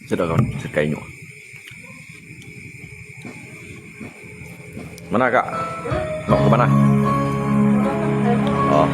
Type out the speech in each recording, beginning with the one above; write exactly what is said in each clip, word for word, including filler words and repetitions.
Sedap kawan, sedap kayu. Mana kak? Mau ke mana? Oh.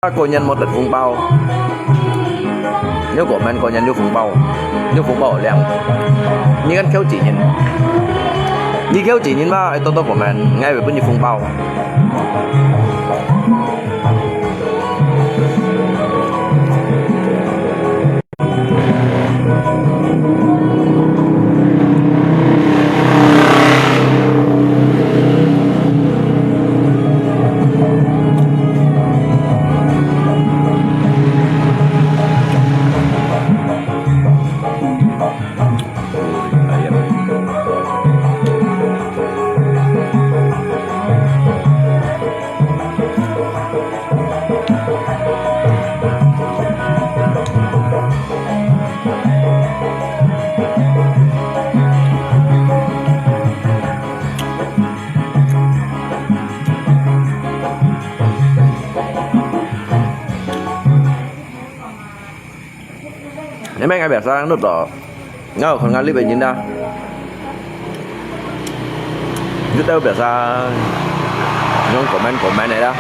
過年無得紅包，你過年過年有紅包，有紅包領。你敢求子人？你求子人嘛，愛多多過年，𠊎會分你紅包。Eme ngai biasa nut to. Ngau kon ngai lipe jinda. Juta biasa. Nyong comment comment ya.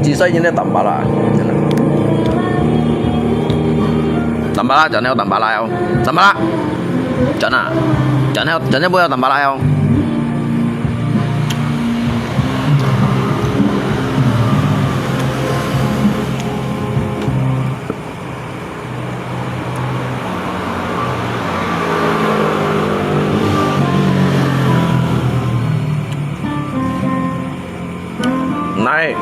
十歲人个淡白啦，真个。淡白啦，真个有淡白啦哦，淡白啦，真啊，真个真个會有淡白啦哦。 Nai,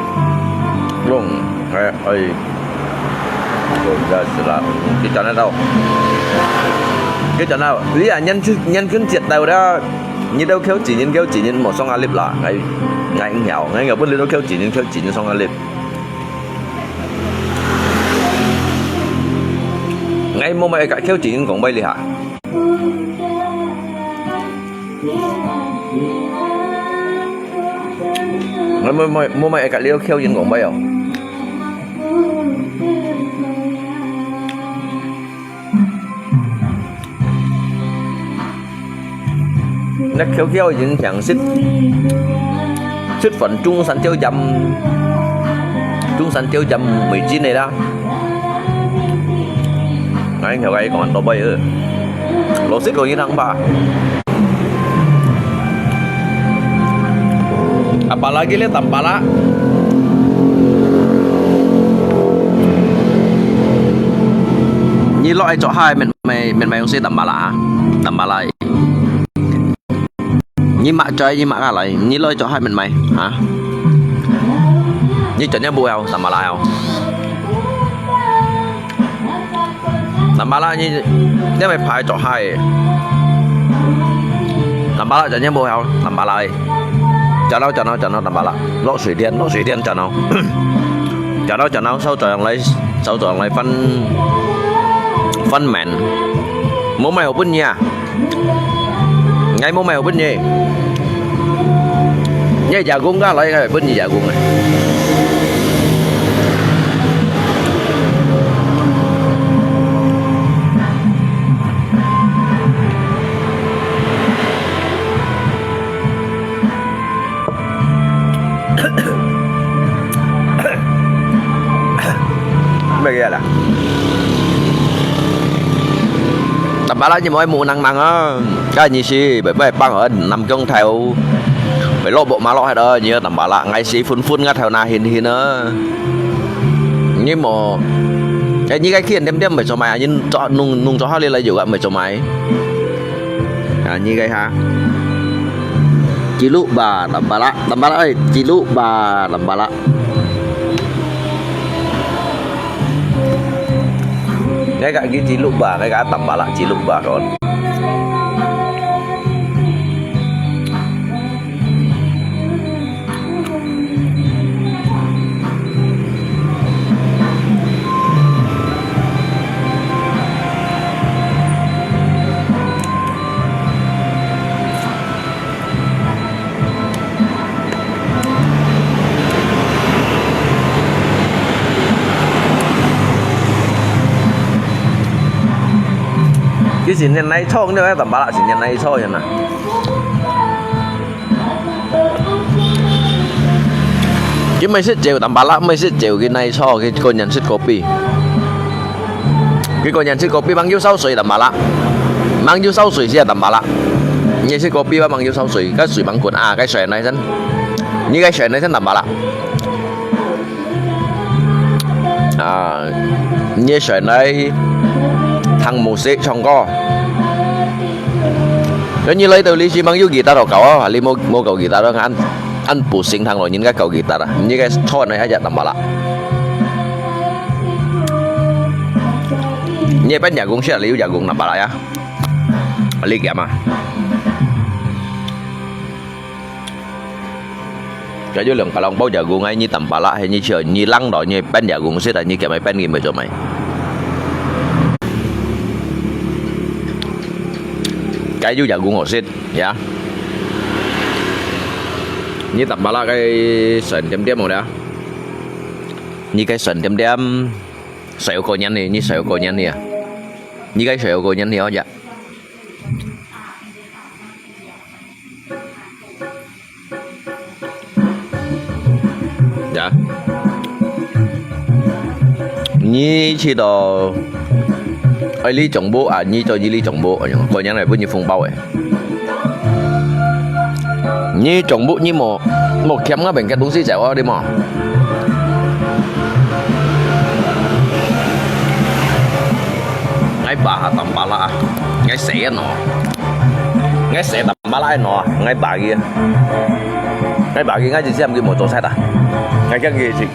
long, eh, oi. Kita na tau. Kita na, lia nyan kun nyan kun jet tau dah. Ni tau kêu chỉ nhân kêu chỉ nhân một song alip lah. Ngai, ngai nghèo, ngai nghèo pun ni tau kêu chỉ nhân kêu chỉ nhân song alip. Ngai mua mai kat kêu chỉ nhân kong bai li ha. Ngai mua mai mua mai kat liu kêu nhân kong bai oh. Nè kêu kêu nhân thiang sit. Sit phần trung sản tiêu chậm. Trung sản tiêu chậm mười chín này đó. Ngai theo cái còn tao bai ư. Lô sit lô nhân thằng ba. Apalagi le tampala. Ni lo ai cho hai men mai men mai ung si tampala ha. Tampala. Ni mak cho ai ni mak ka lai. Ni lo ai cho hai men mai ha. Ni cho ni bu ao tampala ao. Tampala ni, ni mai phai cho hai. Tampala cho ni bu ao tampala. Cho nó cho nó cho nó tampala. Lô sui điện lô sui điện cho nó. Cho nó cho nó sau cho yang lai sau cho yang lai phân phân mèn. Mua mai hộp bún nha. Ngai mua mai hộp bún nha. Nhé giả gung ka lai ngai bún nhé giả gung. Mẹ kia là. Tampala ni moi mu nang nang ah. Ka ni si bai bai pang ah nam kiong thèo. Bai lo bok ma lo hai đó ni tampala ngai si phun phun ngat thèo na hin hin ah. Ni mo. Ê, ni cái kia điểm điểm bai cho mai ah, ni cho nung nung cho ha li lai yu ah bai cho mai. À, ni cái ha. Chiluba tampala, tampala ơi, chiluba tampala. Ngay cả cái chiluba, ngay cả tampala chiluba kon. Cái gì nên nãy chọn nữa, tao bảo là gì nên nãy chọn vậy nè. Ki mai sit jeu tampala, mai sit jeu ki nai so ki konyan sit kopi. Ki konyan sit kopi mang yu sau sui tampala. Mang yu sau sui sia tampala. Nye sit kopi ba mang yu sau sui, ka sui mang kun a, ka sui nai san. Ni ka sui nai san tampala. À, nhớ soi nai thằng mù xế chong co. Nếu như lấy từ lý trí mang yu guitar đó cậu á, lý mô mô cậu guitar đó ăn ăn bù sinh thằng rồi nhìn cái cậu guitar à, như cái chọn này aja tambah lah. Nhớ bên nhà cũng sẽ là lý nhà cũng tambah lah ya. Lý kia mà. Kaya yung kalong pau jagung ai ni tampala he ni chiu ni lang do ni pen jagung sit ni kia mai pen kim cho mai. Kaya yung jagung ho sit ya. Ni tampala cái sần tiêm tiêm ho ya. Ni cái sần tiêm tiêm. Sayo ko nyan ni, ni sayo ko nyan ni ya. Ni cái sayo ko nyan ni ho ya. Ya. 你去到，哎，你中午啊，你做你你中午，哎喲，過年來分你紅包誒。你中午你莫，莫欠𠊎邊个東西走啊，你莫。𠊎把下當巴拉啊，𠊎死啊喏，𠊎死當巴拉喏，𠊎把佢，𠊎把佢，𠊎就知佢莫做賊啊，𠊎驚佢去。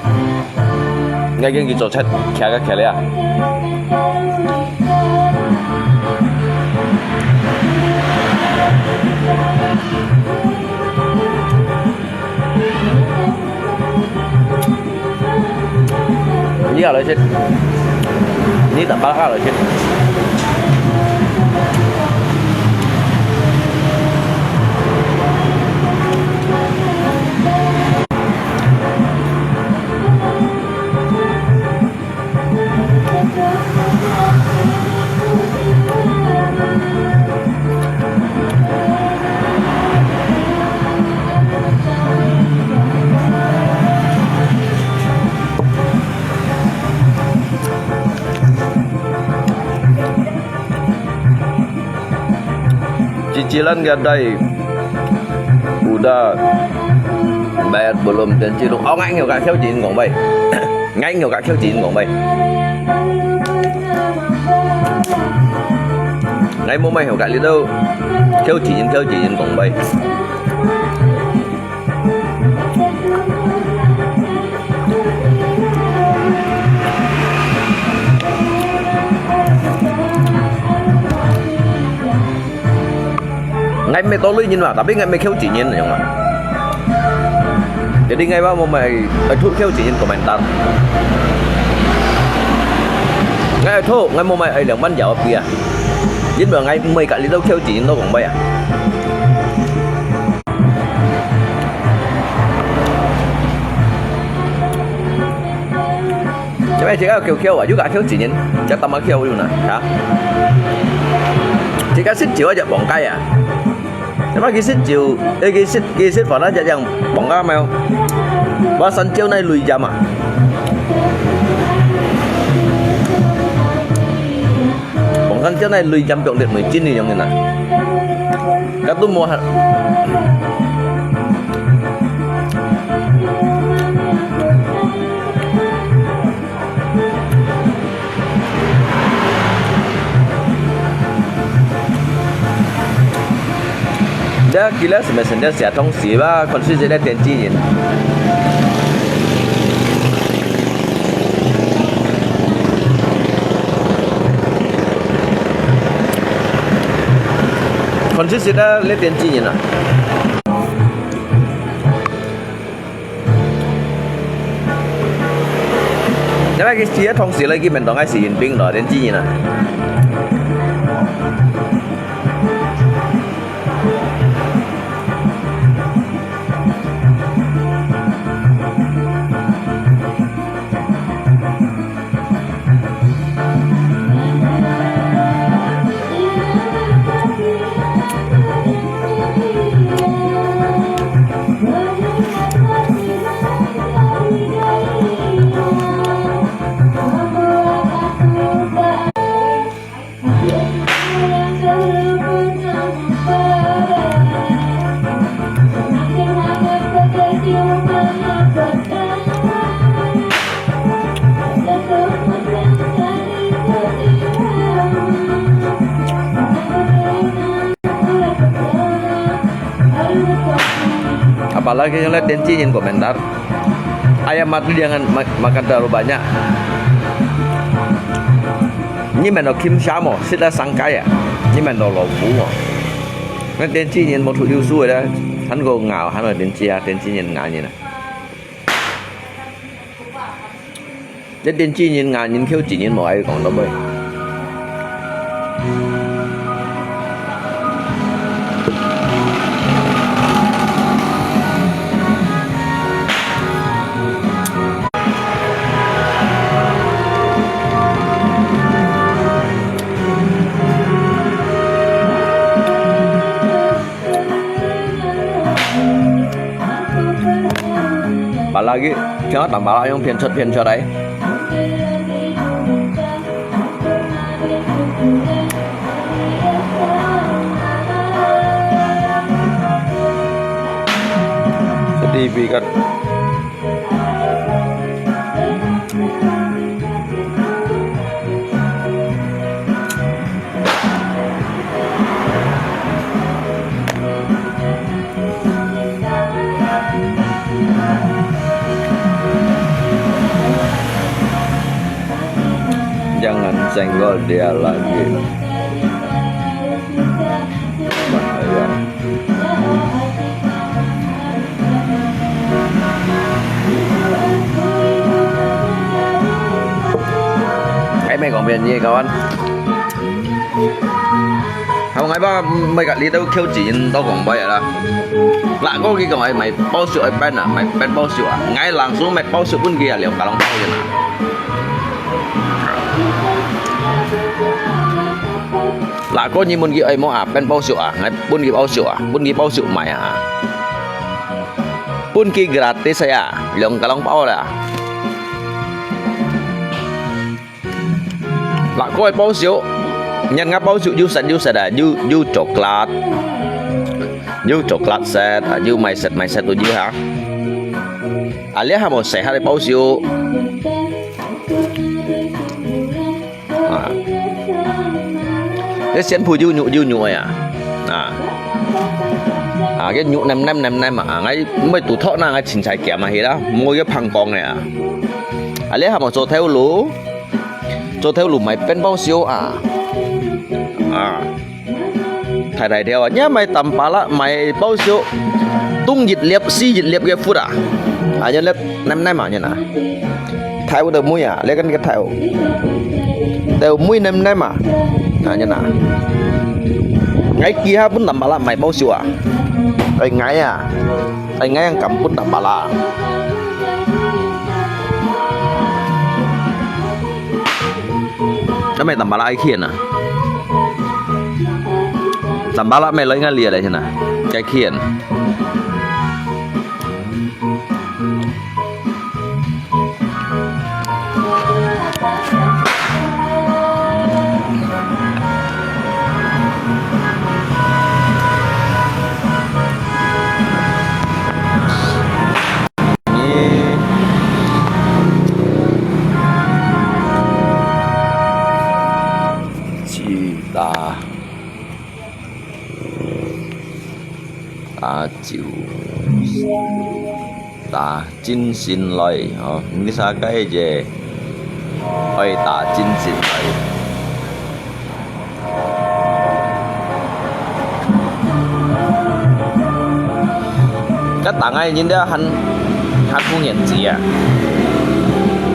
𠊎驚佢做賊，徛个徛了啊。你也來食，你等下也來食。 Cicilan gadai udah bayar belum dan cilung. Oh, ngai ngau ka kêu chín Quảng Bình. Ngai ngau ka kêu chín Quảng Bình. Ngai mô mai hau ka li đâu. Kêu chín, kêu chín Quảng Bình. Ngai mê to lui nyin mà, tapi ngai mê kêu chỉ nyin yang mà. Jadi ngai ba mô mai, ai thu kêu chỉ nyin komentar. Ngai ai thu, ngai mô mai ai liang ban yao bia. Yin ba ngai mê ka li đâu kêu chỉ nyin đâu Quảng Bình à. Chả phải chỉ có kêu kêu à, yuk cả kêu chỉ nhìn, chắc tao mà kêu yuk nè, hả? Chỉ có xích chiều chắc bỏng cái à. Chả phải cái xích chiều, ê, cái xích, cái xích phản đó chắc chẳng bỏng cái mà. Ba sân chiếu này lùi jam à. Bỏng sân chiếu này lùi jam bọc liệt mười chín thì giống như nè. Các tôi mua hả? Dah gila semester dah siap thong siap, konsisten dah tensi je. Konsisten dah le tensi je na. Nè, cái chia thông sĩ lấy cái mình tao ngay sĩ Yên Bình đó đến chi nè. Apalagi yang lihat tensi yang komentar. Ayam mati jangan ma-, makan terlalu banyak. Ni main kim samo, sila sangkai ya. Ni main lo bungo. Ngan tensi yang mau tu liu su ya. Han ko ngau, han ko tensi ya, tensi yang ngau ni na. Nhất định chi nhìn ngà nhìn khiêu chỉ nhìn mọi ai còn đâu ơi. Apalagi, jangan tambah lah yang pian cut pian cut ai. T V kan. 哎，没讲别人，你讲完。好，𠊎把每个里都扣钱都讲白啦。啦，我去讲，哎，买包烧，哎，办啊，买办包烧啊。𠊎langsung买包烧分佢啊，了，甲人包人啊。 啦，个人問佢，哎，無啊，分包燒啊，𠊎分佢包燒啊，分佢包燒賣啊。分佢gratis啊，兩个人包啦。啦，个包燒，人家包燒有色有色啊，有，有coklat，有coklat色啊，有咩色咩色都有哈。啊，你還無食下个包燒？ 啊，該先鋪有肉有肉个啊，啊，啊，該肉黏黏黏黏啊，啊，𠊎毋會堵托那，𠊎清採鹹啊，係啦，無个芳光个啊。啊，你還無做頭路，做頭路賣分包燒啊，啊。 大大條啊，你買tampalak，買包燒，凍一粒，死一粒个核啊，啊，一粒黏黏啊，你啊。頭个尾啊，你看个頭，頭尾黏黏啊，啊，你啊。𠊎幾下分tampalak買包燒啊，哎，𠊎啊。 哎，𠊎樣敢分tampalak。該買tampalak愛去啊？Tampalak買來應該裂了，現在該去啊。 去打，打酒，打精神來，吼，你啥个个，愛打精神來。 該當个人了還，還紅眼子啊！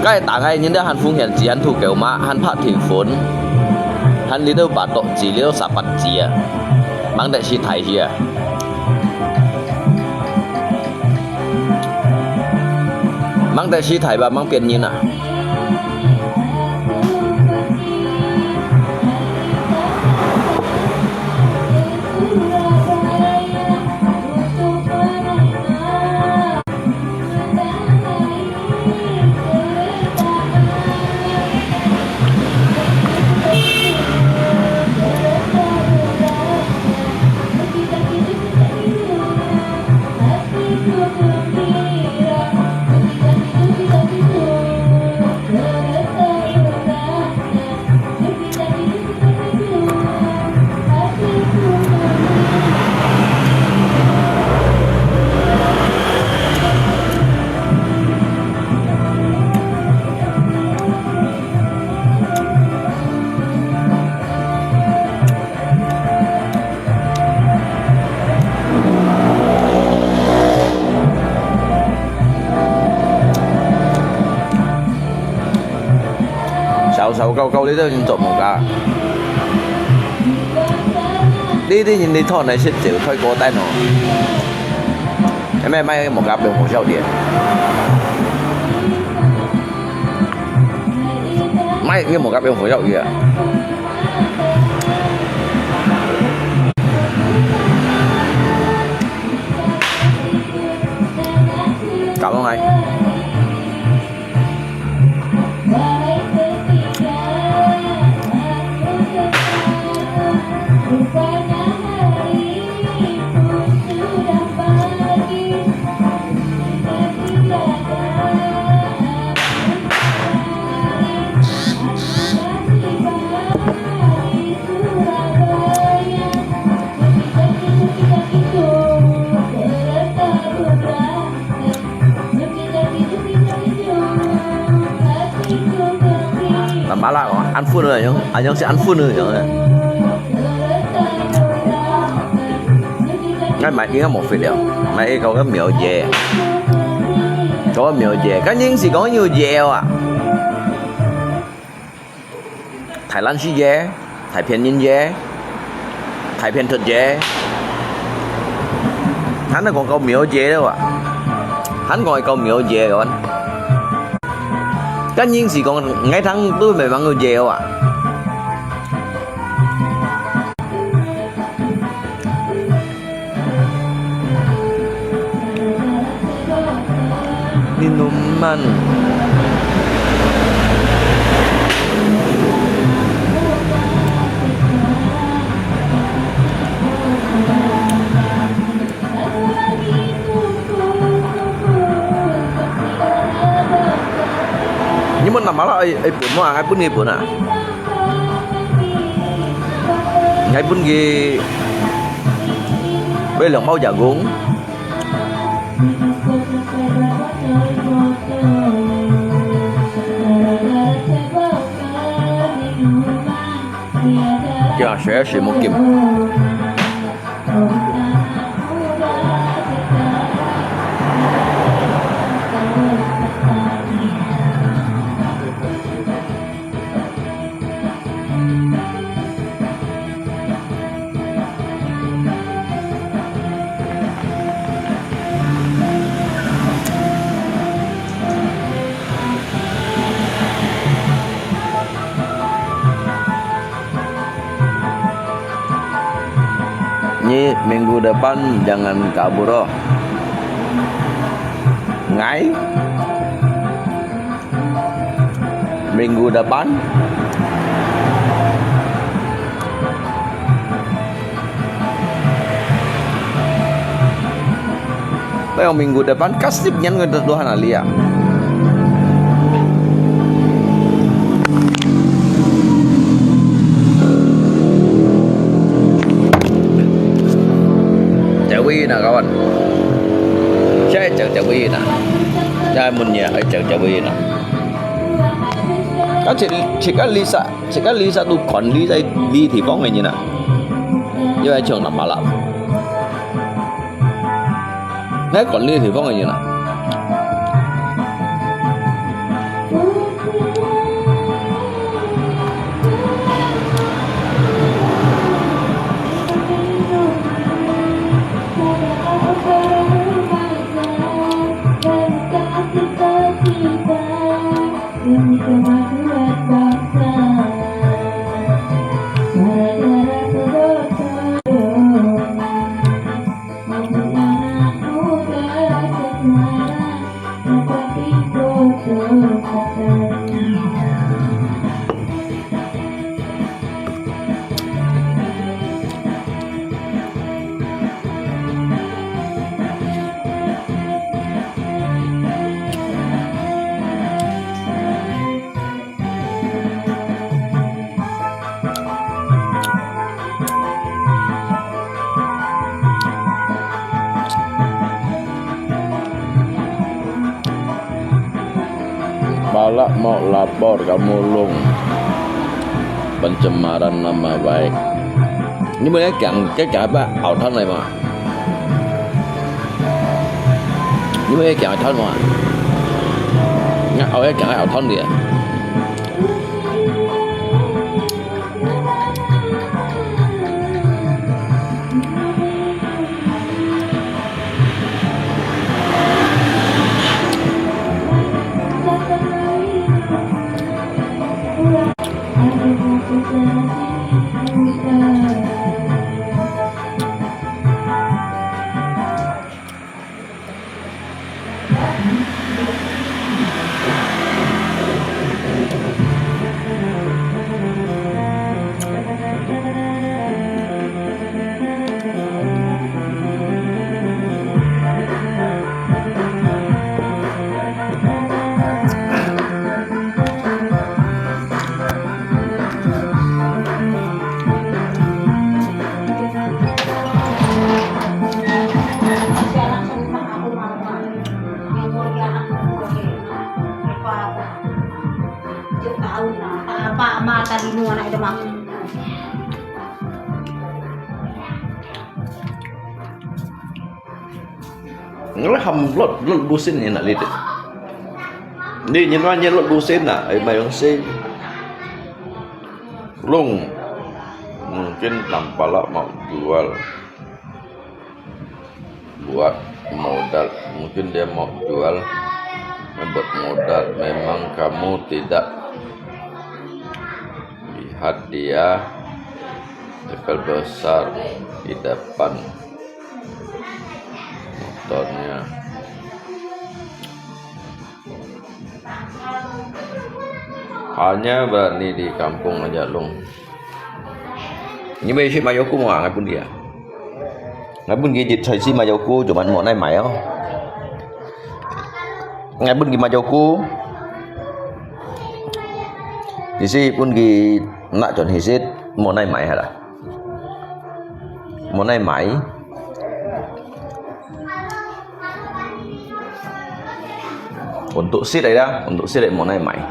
該當个人了還紅眼子，還吐狗嫲，還拍電話，還裡肚把刀子，裡肚沙發子啊！吂得死大去啊！吂得死大吧，吂變人啊！ 燒燒搞搞，你都已經做無㗎？你，你，你討來食酒，開鍋單哦。 係無買个無甲變火燒店？買个無甲變火燒店啊？搞落來。麻辣哦，恁粉个樣，恁樣係恁粉个樣个。𠊎買，應該無fit了，買一個个苗姐，個个苗姐，該人係講有姐啊。大爛細姐，大騙人姐，大騙脱姐，還係講個苗姐了啊？還講個苗姐个。 該人係講，𠊎聽都袂忘个姐啊。Minuman. 你們拿麻辣愛，愛分無啊？愛分佢分啊？愛分佢，分兩包加工。對啊，誰要什麼game？ Ni minggu depan jangan kabur oh. Ngai. Minggu depan. Tayong minggu depan, kasip nian ko Tuhan alia. Jawi na kawan. Siya ay jawi na. Siya ay munya ay jawi na. Kasi si Lisa, si Lisa tu kon Lisa di di ti kong ay niya na. Yo ay chong na malap. Ngai kwan li thil fong ngi na. Balak mau lapor ka mulung pencemaran nama baik. Ni mo ya kiang, ke kiang apa? Au thon lai ma. Ni mo ya kiang au thon ma. Nga au ya kiang au thon dia. Apa, apa, mata di mua na ito mang. Ngala ham lot, lot lusin ni nak lidik. Ni, ni ma ni lot lusin na, ai mai yong sin. Lung. Mungkin tampala mau jual. Buat modal. Mungkin dia mau jual. Buat modal. Memang kamu tidak lihat dia tegal besar di depan motornya. Hanya berani di kampung aja, Lung. Ni mai sit mai yong ku mua, ngai pun dia. Ngai pun ki jit chai sit mai yong ku, cuma mua nai mai oh. Ngai pun ki mai yong ku. Ni sit pun ki nak chon hi sit, mua nai mai hala. Mua nai mai. Untuk sit ai da, untuk sit ai mua nai mai.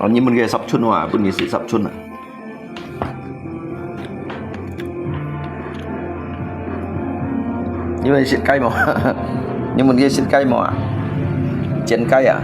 Ani mun ke sap chun wa, pun ni sit sap chun ah. Ni mun sit kai mo. Ni mun ke sit kai mo ah. Chien kai ah.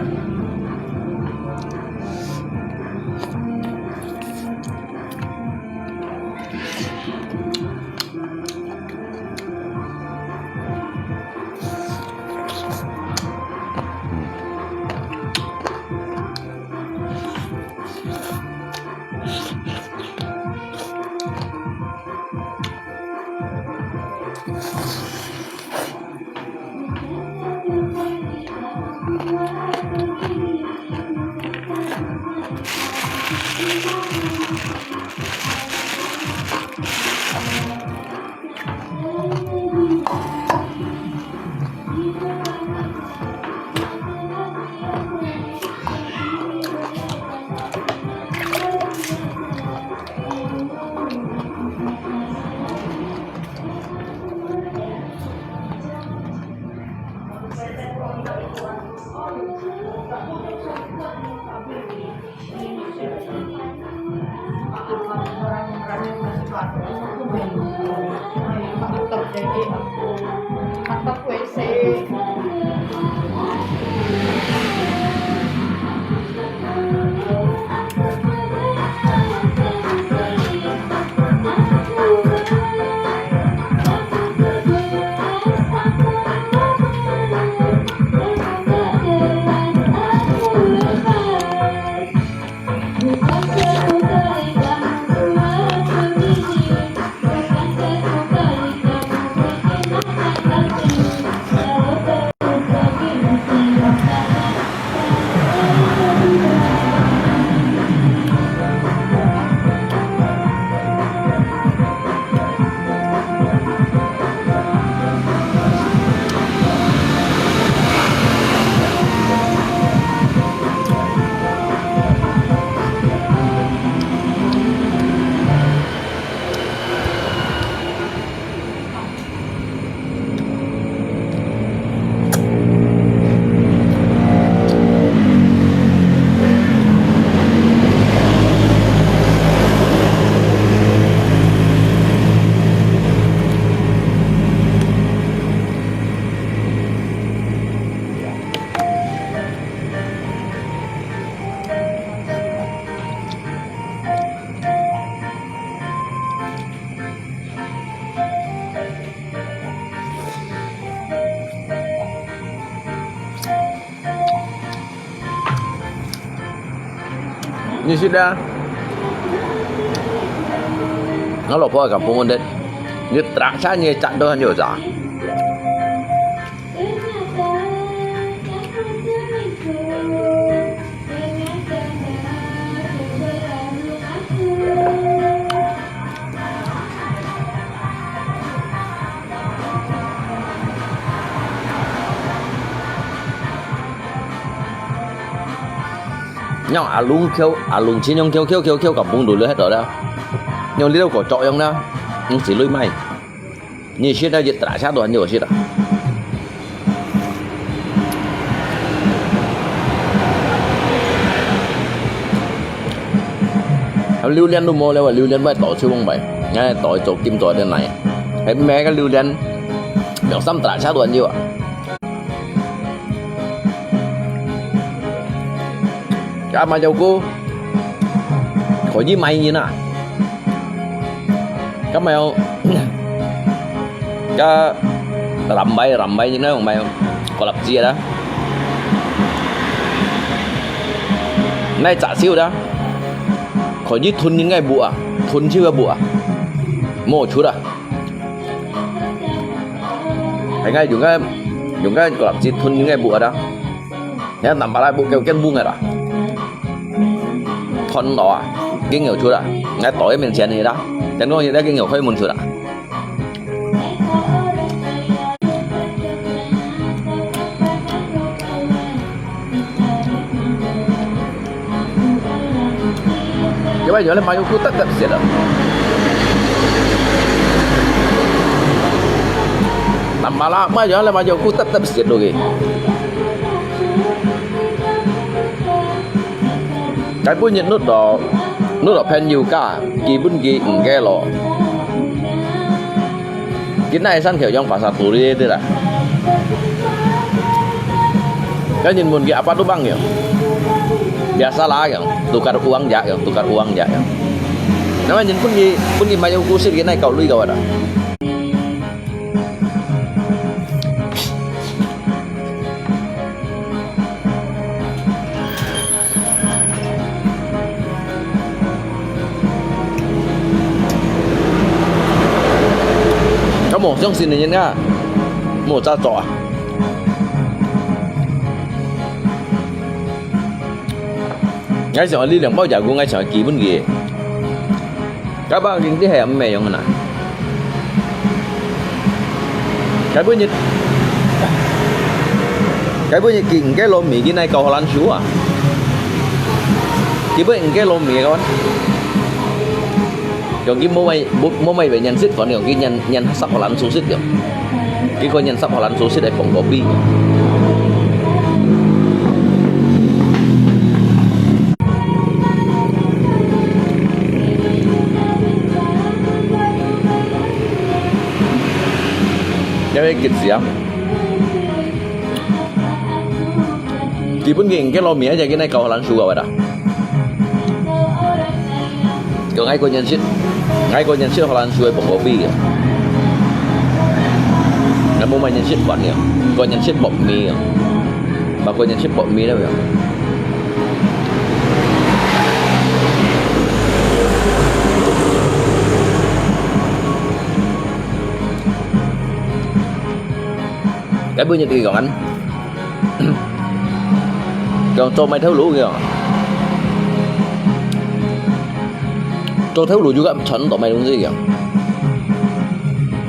Ni sit ah. Ngalo po ka pungun det. Ni trak sa ni cak do han yo sa. Nyong alung kiau, alung chin nyong kiau kiau kiau kiau kampung dulu het dah. Nyong liu ko chok yong na, nyong si lui mai. Ni sit dah jit trak sa do han yo sit ah. 榴槤都無了，榴槤會倒手往擺，𠊎倒做金做个奶，還買个榴槤，兩三大車都有啊。啊，賣藥膏可以賣人啊，該賣，該藍白藍白，你那種賣，過粒子啦。 那隻手啦，可以吞人个木啊，吞手个木啊，無出啊。還愛用个用个過粒子吞人个木啊啦，你看南巴拉木叫更木个啦，吞落啊，更有出啊，𠊎倒一面前个啦，等講現在更有開門出啊。 因為原來麻油菇特特色啊。南巴拉，嘛原來麻油菇特特色咯个。 該本日錄到，錄到朋友家，佢分佢五個咯。佢那山口用巴沙肚里的啦。該人問佢apa tu bang樣，biasa lah樣，tukar uang ya樣，tukar uang ya樣。那麼人分佢，分佢麻油菇食，佢哪搞鐳搞啊？ 該無相信个人啊，無咋做啊？𠊎想你兩包牙膏，𠊎想基本个。 該包經濟係毋係用个啦？該本日，該本日佢五個糯米，佢哪搞荷蘭薯啊？佢本五個糯米个，講佢無買，無，無買別人食飯，講佢人，人十荷蘭薯食个。 佢個人十荷蘭薯食个蘋果皮。因為佢食啊，基本佢个糯米，而且佢哪搞荷蘭薯个話啦。 Kaya𠊎個人食，𠊎個人食荷蘭薯个蘋果皮个，𠊎無買人食飯个，個人食薄米个，嘛個人食薄米了个。該本日佢講緊，講做賣頭路个， 做頭路就該賺到買東西个，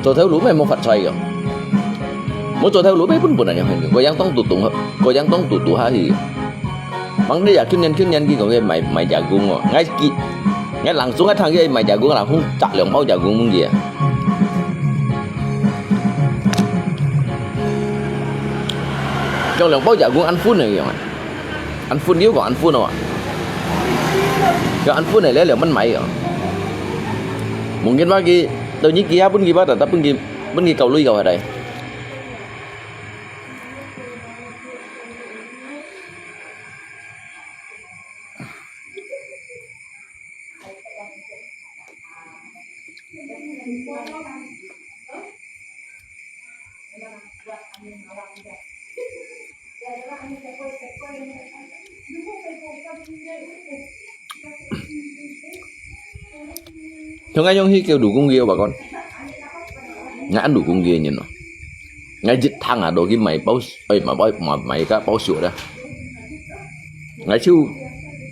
做頭路乜無發財个，無做頭路乜本本來樣个，個樣當肚肚，個樣當肚肚下去。Mang dia去年去年佢講个賣賣牙膏哦，𠊎記，𠊎人總𠊎聽佢賣牙膏，人講摘兩包牙膏問佢啊。講兩包牙膏恁分个樣啊。 恁分，你又講恁分哦。佢恁分个，你兩蚊買哦。Mungkin話佢，到你幾下分佢吧，但但分佢，分佢夠鐳夠下來。 像𠊎用去叫老公个，我講，𠊎恁老公个人咯，𠊎一趟啊，都去買包，哎，買包，買買个包雪啦。 𠊎就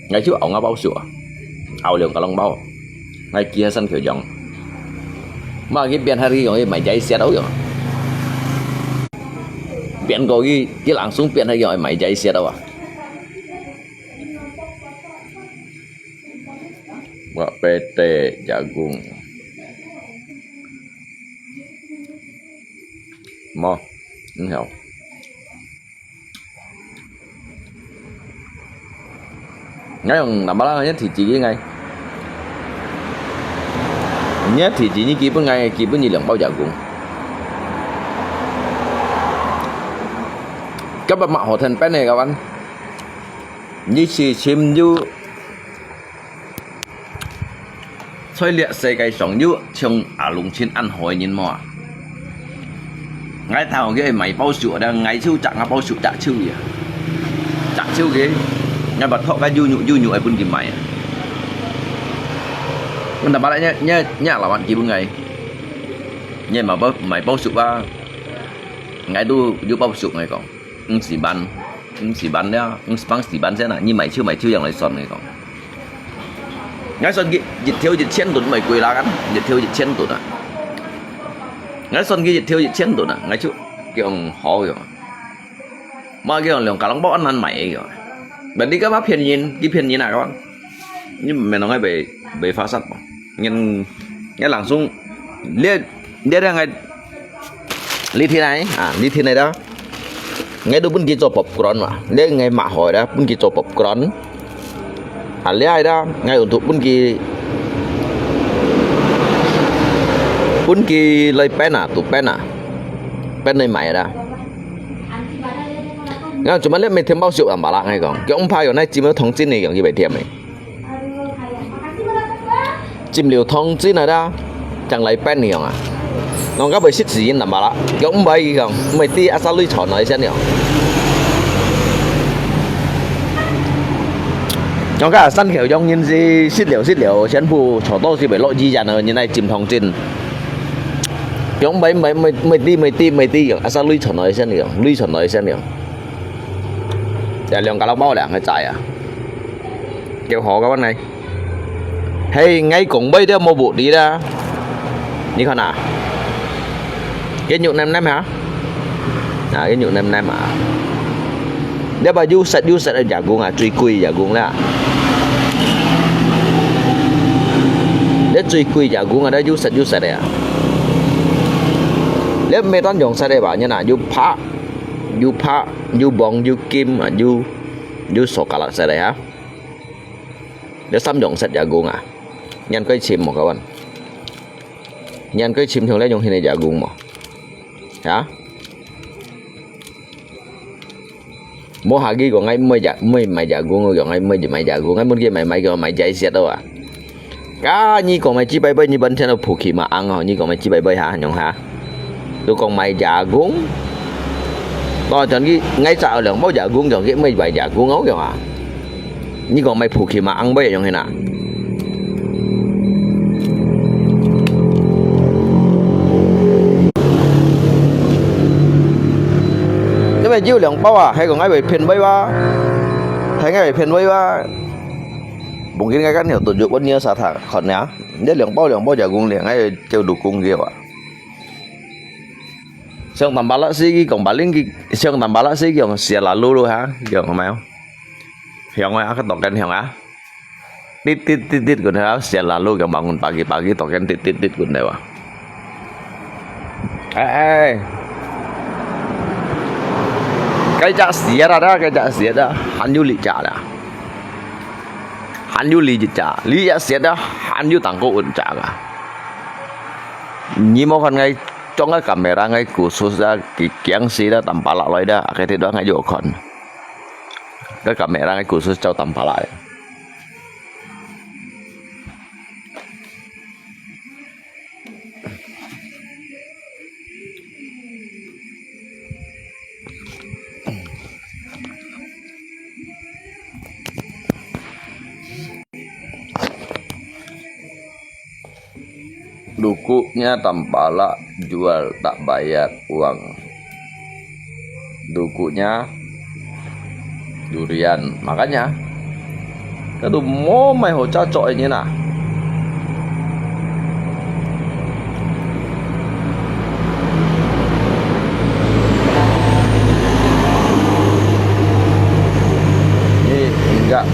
，𠊎就熬𠊎包雪啊，熬兩個零包，𠊎寄下山口洋。嘛，佢變下去用買齋食到用，變過去，佢langsung變下用買齋食到啊。Wak pete jagung. Mo, 你好。 𠊎用南巴拉个提子个𠊎，你提前你基本个基本一兩包牙膏。今日嘛好天變个个วัน，你是尋有在這世界上有像阿龍親恁好个人無啊？ 𠊎頭个買包手，𠊎就摘𠊎包手摘手个，摘手个，𠊎把托个有肉有肉个分佢買啊。問大把啦，你你你老闆基本个，你買包買包手啊，𠊎都有包手，𠊎講，毋使辦，毋使辦了，毋使辦先啊，你買手買手樣來算，𠊎講。 𠊎算佢一條一千銀，毋係貴啦，一條一千銀啊。𠊎算佢一條一千銀啊，𠊎就講好个。嘛佢講兩家人包恁難買个。Berarti佢嘛騙人，佢騙人啊，佢講。你毋係講𠊎賣賣花煞無？人人人送，你你你𠊎 你聽呢？啊，你聽呢啦？𠊎都分佢做popcorn嘛，你𠊎買好啦，分佢做popcorn。啊，你愛啦，𠊎用都分佢，分佢來冰啊，都冰啊，冰來賣啦。𠊎做麼你每天包燒人吧啦，𠊎講，佢毋怕用，𠊎浸了糖精个，用佢袂甜个。 浸了糖精个啦，正來冰个樣啊。人家會食死人啦嘛啦，佢毋會佢講，毋會知阿沙鐳傳來先樣。人家山口洋人是食了食了，全部坐到是會落醫院个，人來浸糖精。佢毋會毋會毋會毋會知毋會知毋會知樣，阿沙鐳傳來先樣，鐳傳來先樣。 這兩家人包了，𠊎知啊。叫好个問題。嘿，𠊎講話都無目的啦。你看啊，佢肉黏黏哈？啊，佢肉黏黏啊。你把有色有色个牙膏啊，最貴牙膏啦。你最貴牙膏啊，你有色有色个啊。你每單用色个吧，你那有白，有白。 有黃有金啊，有有塑膠色个哈。有三種色牙膏啊，你愛尋無，kawan？你愛尋像這種形个牙膏無？啊？無下佢講，𠊎毋會牙，毋會買牙膏，𠊎講，𠊎毋會買牙膏，𠊎問佢買，買，佢講買齋色个啊。 啊，你講買幾百杯，你本身都普起嘛，ang哦，你講買幾百杯哈，用哈。都講買牙膏。哦，等於𠊎找兩包牙膏，用去買買牙膏，我用啊。你講買普起嘛，ang杯用去哪？因為有兩包啊，還講愛會偏杯哇，還愛會偏杯哇。 Mungkin kan heo tunjuk pun nyo sa tha khon ya. Dia liang pau liang pau jagung liang ai jauh dukung kio ah. Siang tampalak si ki kong paling ki siang tampalak si kiong sia lalu lu ha kiong mai. Hiong ai akat token hiong ah. Tit tit tit tit kun ha sia lalu kiong bangun pagi-pagi token tit tit tit kun dewa. Ê, ê. Cái chả xiết ra đó, cái chả xiết đó, 還有力價啦。還有力價，力價xiết đó, 還有當高運價啊。你莫看𠊎裝个camera，𠊎khusus啊，佢驚死啦，tampalak來的，cái thế đó𠊎有看。Cái camera𠊎khusus照tampalak。 Dukuknya tampalak jual tak bayar uang. Dukuknya durian. Makanya, kadu mo mai ho cha cho ini na. Ini enggak.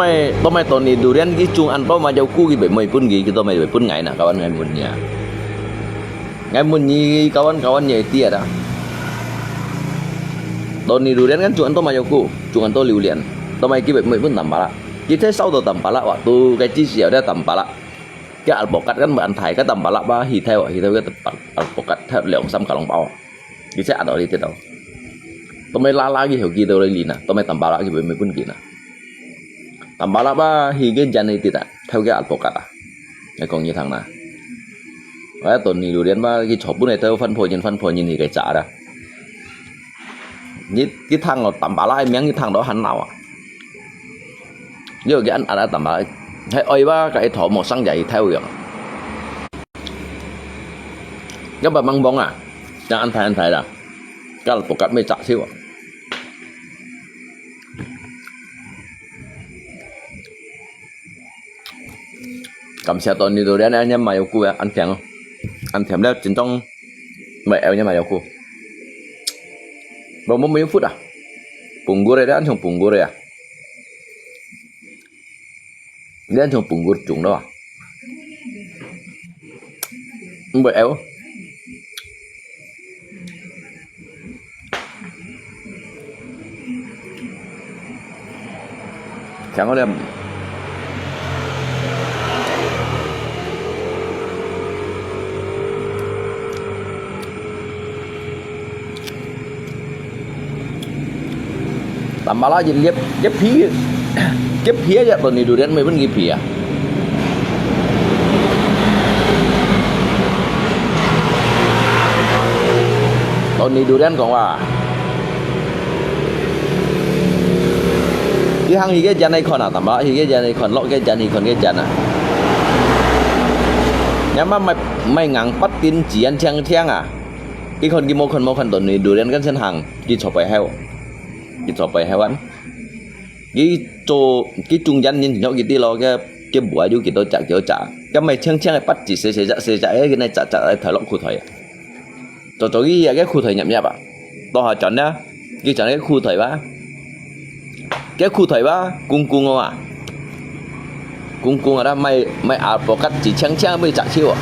哎，做麼个Tony Durian佢種恁多麻油菇，佢毋會分佢，佢做麼个會分𠊎呢？Kawan，𠊎問你啊。𠊎問你，kawan，kawan你會知啊？Tony Durian kan種恁多麻油菇，種恁多榴槤，做麼个佢毋會分Tampalak？佢在燒到Tampalak，waktu該之時有在Tampalak。Cái alpukat kan bukan thai kan Tampalak ba, hitaw, hitaw cái alpukat thai lòng sam kalong bao. Di sa ato di tito. Tumay lala gi ho gi to li na, tumay Tampalak gi bui mi pun gi na. Tampalak ba hi cái jan đi tita, theo cái alpukat à. Cái công như thằng na. Và Tony Durian ba cái chụp bún này theo phân phối nhân, phân phối nhân thì cái trả đó. Ni cái thằng lo Tampalak miếng cái thằng đó hẳn nào à. Yo cái ăn ăn Tampalak. Hay oi ba cái thổ một sang dạy theo vậy. Cái ba mang bông à. Yang ăn thai ăn thai đó. Cái alpukat mới chặt xíu à. Cảm ơn Tony Durian ăn nhắm mà yêu cu ăn thèm. Ăn thèm leo chính trong mày eo nhắm mà yêu cu. Bao mông mông phút à. Punggur đấy ăn trong punggur đấy à. Lian chung punggur chung đó. Mbai eo. Kháng có liam. Tampalak jin liep, liep phi, liep phi aja Tony Durian mê bun ki phi à. Tony Durian kong wa. Ki hang hi ke jan ai khon à, Tampalak hi ke jan ai khon, lok ke jan hi khon ke jan à. Nyam ma mai, mai ngang pat tin jian thiang thiang à. Ki khon ki mo khon mo khon Tony Durian kan sen hang. Ki chop pai heo. Ki chop pai heo an. Ki cho, ki chung yan nin nyok ki ti lo ke, ke bua yu ki to chak ki to chak. Ke mai cheng cheng pat chi se se ja se ja e ki nai chak chak e thoi lo khu thoi. Cho cho ki ya ke khu thoi nyap nyap a. To ha chon na. Ki chon ke khu thoi ba. Ke khu thoi ba, kung kung o a. Kung kung ada mai, mai alpukat chi cheng cheng mai chak chiu.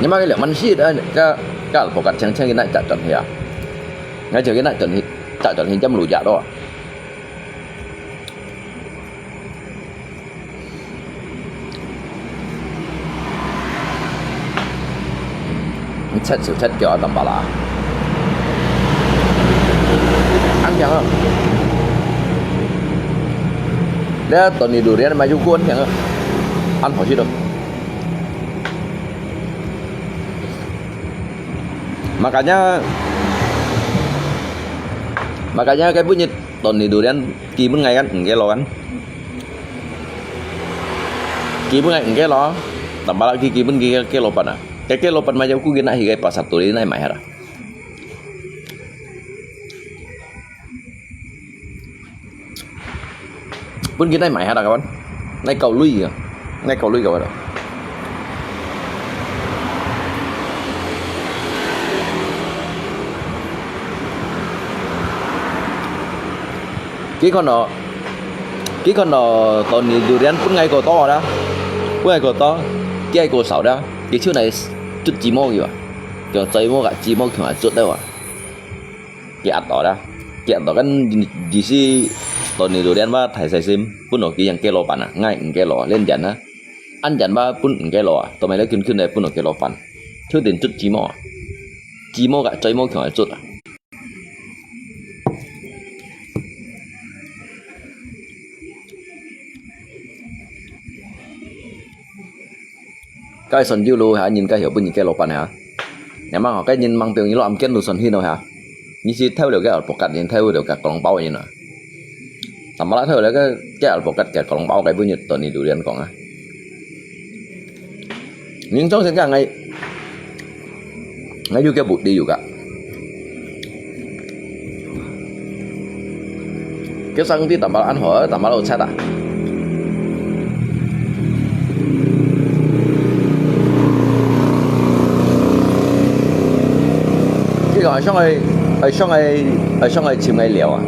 Ni ma ke liang man si da ka, ka alpukat cheng cheng ki nai chak chon hia. Ngai chak ki nai chon hi, chak chon hi jam lu ja do. Chat siu chat kiao Tampalak. Ăn thiang a. Leh Tony Durian mai yu ku ăn thiang a. Ăn hò sit do. Makanya, makanya cái bun nyit Tony Durian ki bun ngai kan, ngai lo kan. Ki bun ngai ngai lo. Tampalak ki ki bun ki ke lo pan a. Ke ke lo pan mai yu ku ki na hi ke pasar turi nai mai ha. Bun ki nai mai ha da kawan. Nai kau lui ya. Nai kau lui kawan. Ki kon no, ki kon no Tony Durian bun ngai ko to da. Bun ngai ko to, ki ai ko sao da. Ki chiu nai chut chi mo ki ba. Kiao choi mo ka chi mo kiao chut da wa. Ki at to da. Ki at to kan di si Tony Durian ba thai sai sim. Bun no ki yang ke lo pan a. Ngai ke lo, len jan a. Ăn jan ba bun ke lo a. To mai le kun kun le bun no ke lo pan. Chiu tin chut chi mo a. Chi mo ka choi mo kiao chut a. Cái son yu lu ha, nhìn cái hiểu bun nhìn ke lo pan ha. Nhà mang họ cái nhìn mang piong nhìn lo am kiên lu son hi no ha. Nhìn si theo được cái ở pocket nhìn theo được cái kong bao nhìn à. Tama la theo được cái cái ở pocket cái kong bao cái bun nhìn Tony Durian kong à. Nhìn trong sen cái ngay Ngai yu ke bu ti yu ka. Ke sang ti Tampalak ăn hò, Tampalak lo chat a. Ke 个，上个，上个，上个尋个料啊。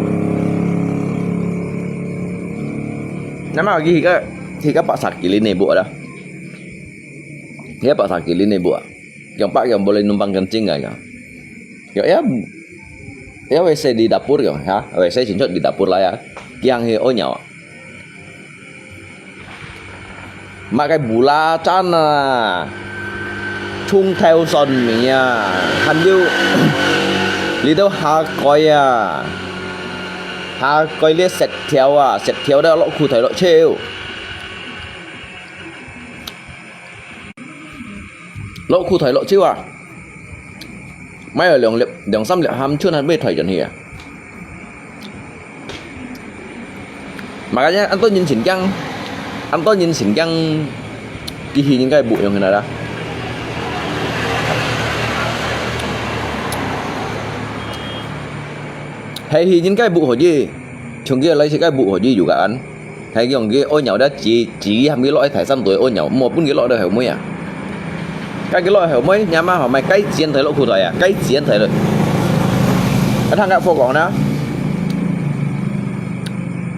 那么佢个，佢个巴萨吉林内部啦，佢个巴萨吉林内部啊，yang pak yang boleh numpang kencing ka yang. Yang ya, ya W C di dapur yang, ha, W C sinchot di dapur lah ya, yang he onyau. Mak cái bù la chán à, chung theo son mi à, hàn liu li đâu hà coi à, hà coi liệt sẹt theo à, sẹt theo đó lọ khu thời lọ chiêu, lọ khu thời lọ chiêu à. Mai ở 兩粒，兩三粒鹹春還未退進去啊。Makanya安到人情gang，安到人情gang，機器應該不用啦。係，應該不可以，從佢來自該不可以有个安。 係講佢屙尿咧，自，自己喊佢落去大山肚屙尿，莫分佢落到後尾啊。該佢落去後尾，你阿媽好買該錢退落褲袋啊，該錢退落。啊，聽佢講啦，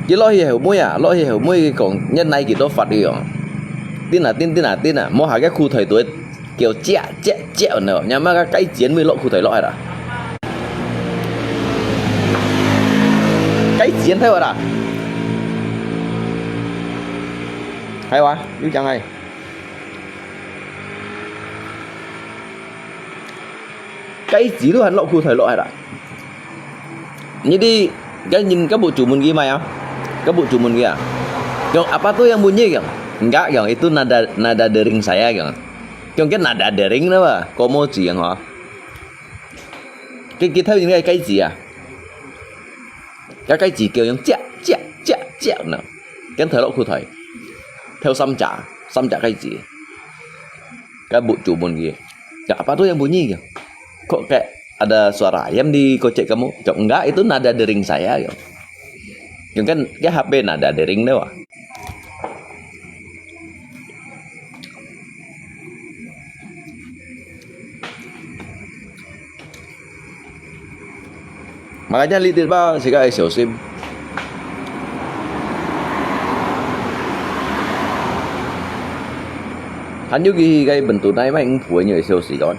佢落去後尾啊，落去後尾佢講，一奶幾多發佢講，叮啊叮，叮啊叮啊，莫下个褲袋肚 叫借借借呢，你阿媽个該錢尾落褲袋落去啦。該錢退落啦。係哇，又講係。該錢都還落褲袋落去啦。 你知，該人該不注文佢買啊？該不注文佢啊？講apa tu yang bunyi講？Enggak講，itu nada nada dering saya講。講該nada dering apa？Komo字講吼。佢佢頭先該該字啊，該該字叫用借借借借呢，跟頭落褲袋，頭三隻三隻該字，該不注文佢。Enggak apa tu yang bunyi講？Kok kayak ada suara ayam di kocek kamu? Cok, enggak, itu nada dering saya. Cok. Cok kan, dia H P nada dering tu. Makanya litit ba, sika ay 小心。Hanyu ki kay bentuk nai mai ngpu nyo 小心 don.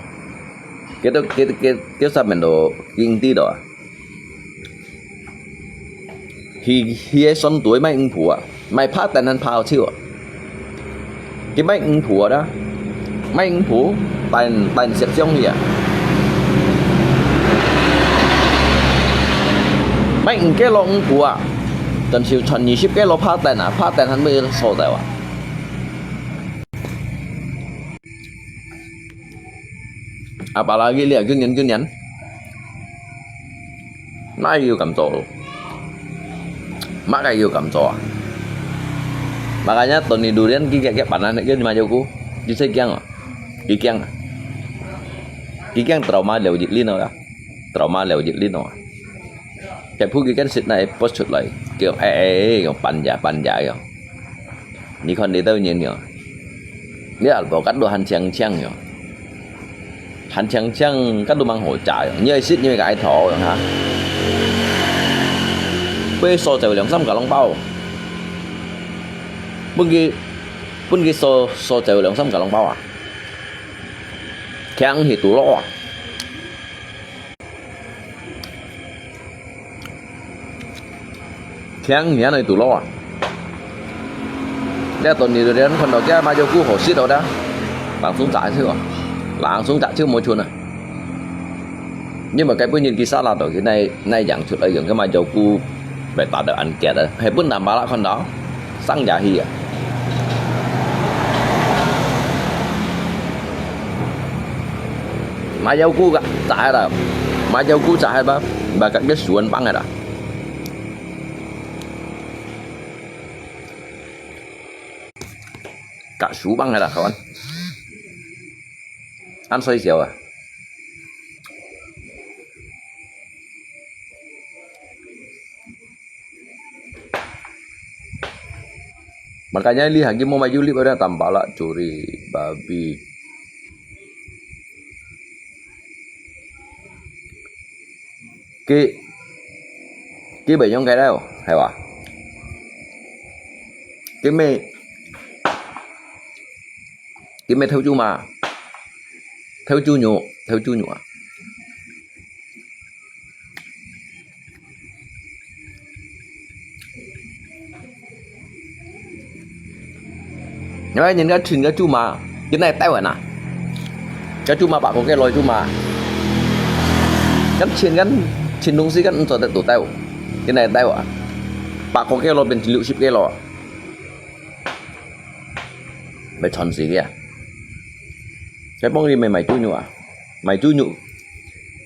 Kito, kito, kito, kito sa mendo king ti do. Hi, hi ai son tuai mai ngpu a, mai pha tan han pha chiu a. Ki mai ngpu a da, mai ngpu tan, tan siap siong hi a. Mai ngke lo ngpu a, tan siu chan ni sip ke lo pha tan a, pha tan han mai so tai wa. Apalagi liya, gunyan, gunyan. Mai yu kam to. Mak kai yu kam to. Makanya Tony Durian ki kek kek panan ke ma yu ku. Di se kiang. Ki kiang. Ki kiang trauma leo jit lino ya. Trauma leo jit lino. Kek phu ki kan sit nai post chut lai. Kiang eh eh eh kiang panja panja kiang. Ni kon di tau nyen kiang. Ni albo kat do han chiang chiang kiang. Han chiang chiang kat do mang ho cha kiang. Ni ai sit ni ka ai tho kiang ha. Pui so chau liang sam ka long bao. Pun ki, pun ki so, so chau liang sam ka long bao a. Kiang hi tu lo a. Kiang hian oi tu lo a. Dia Tony Durian kon do kia ma jo ku ho sit do da. Langsung cha chiu a. Langsung cha chiu mo chun a. Nhưng mà cái bữa nhìn kia xa lạ đó cái này này yang chụp lại cái ma jo ku. Bai ta da an kia da. Hai bun nam ba la kon do. Sang ya hi a. Ma yau ku ga, cha hai da. Ma yau ku cha hai ba, ba ga ge suan bang hai da. Ga su bang hai da, kawan. An soi siau a. Makanya lihat lagi mau maju lip ada tambah lah curi babi. 佢，佢毋係用該兜，係吧？佢毋係，佢毋係偷豬嫲，偷豬肉，偷豬肉啊！ 因為人家請个豬嫲，佢哪兜啊？該豬嫲百過幾落豬嫲，該請个，請東西个毋做得多兜，佢哪兜啊？百過幾落變六十幾落，毋係賺死佢啊！該幫佢買買豬肉啊！ 買豬肉，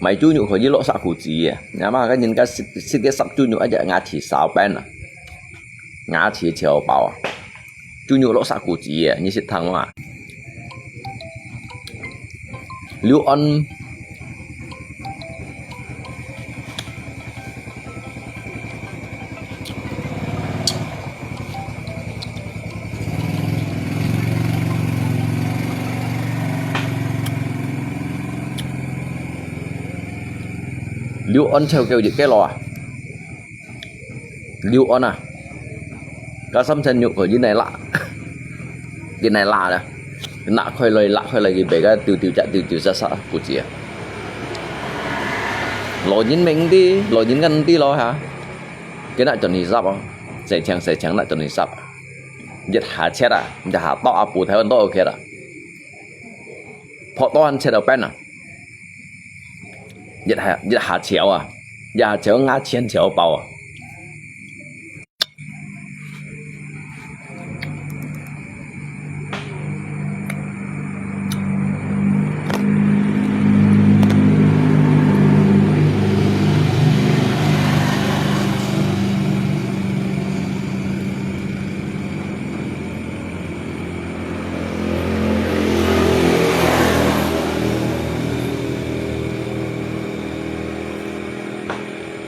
買豬肉可以落殺苦子啊！你看嘛，該人家食，食个殺豬肉，一隻牙齒燒崩啊，牙齒超爆啊！豬肉落殺苦子啊！你識聽嘛？劉安，劉安臭狗一個咯啊！劉安啊，該三千六可以來啦，佢來啦啦，拿開來，拿開來，佢別个丟丟隻，丟丟隻，殺苦子啊！老人命啲，老人个毋知咯哈，佢哪轉去殺哦，細強細強哪轉去殺啊！ 一下切啊，一下剁啊，布頭剁OK啦。破刀還切到邊啊，一下，一下切啊，一下切牙籤切爆啊。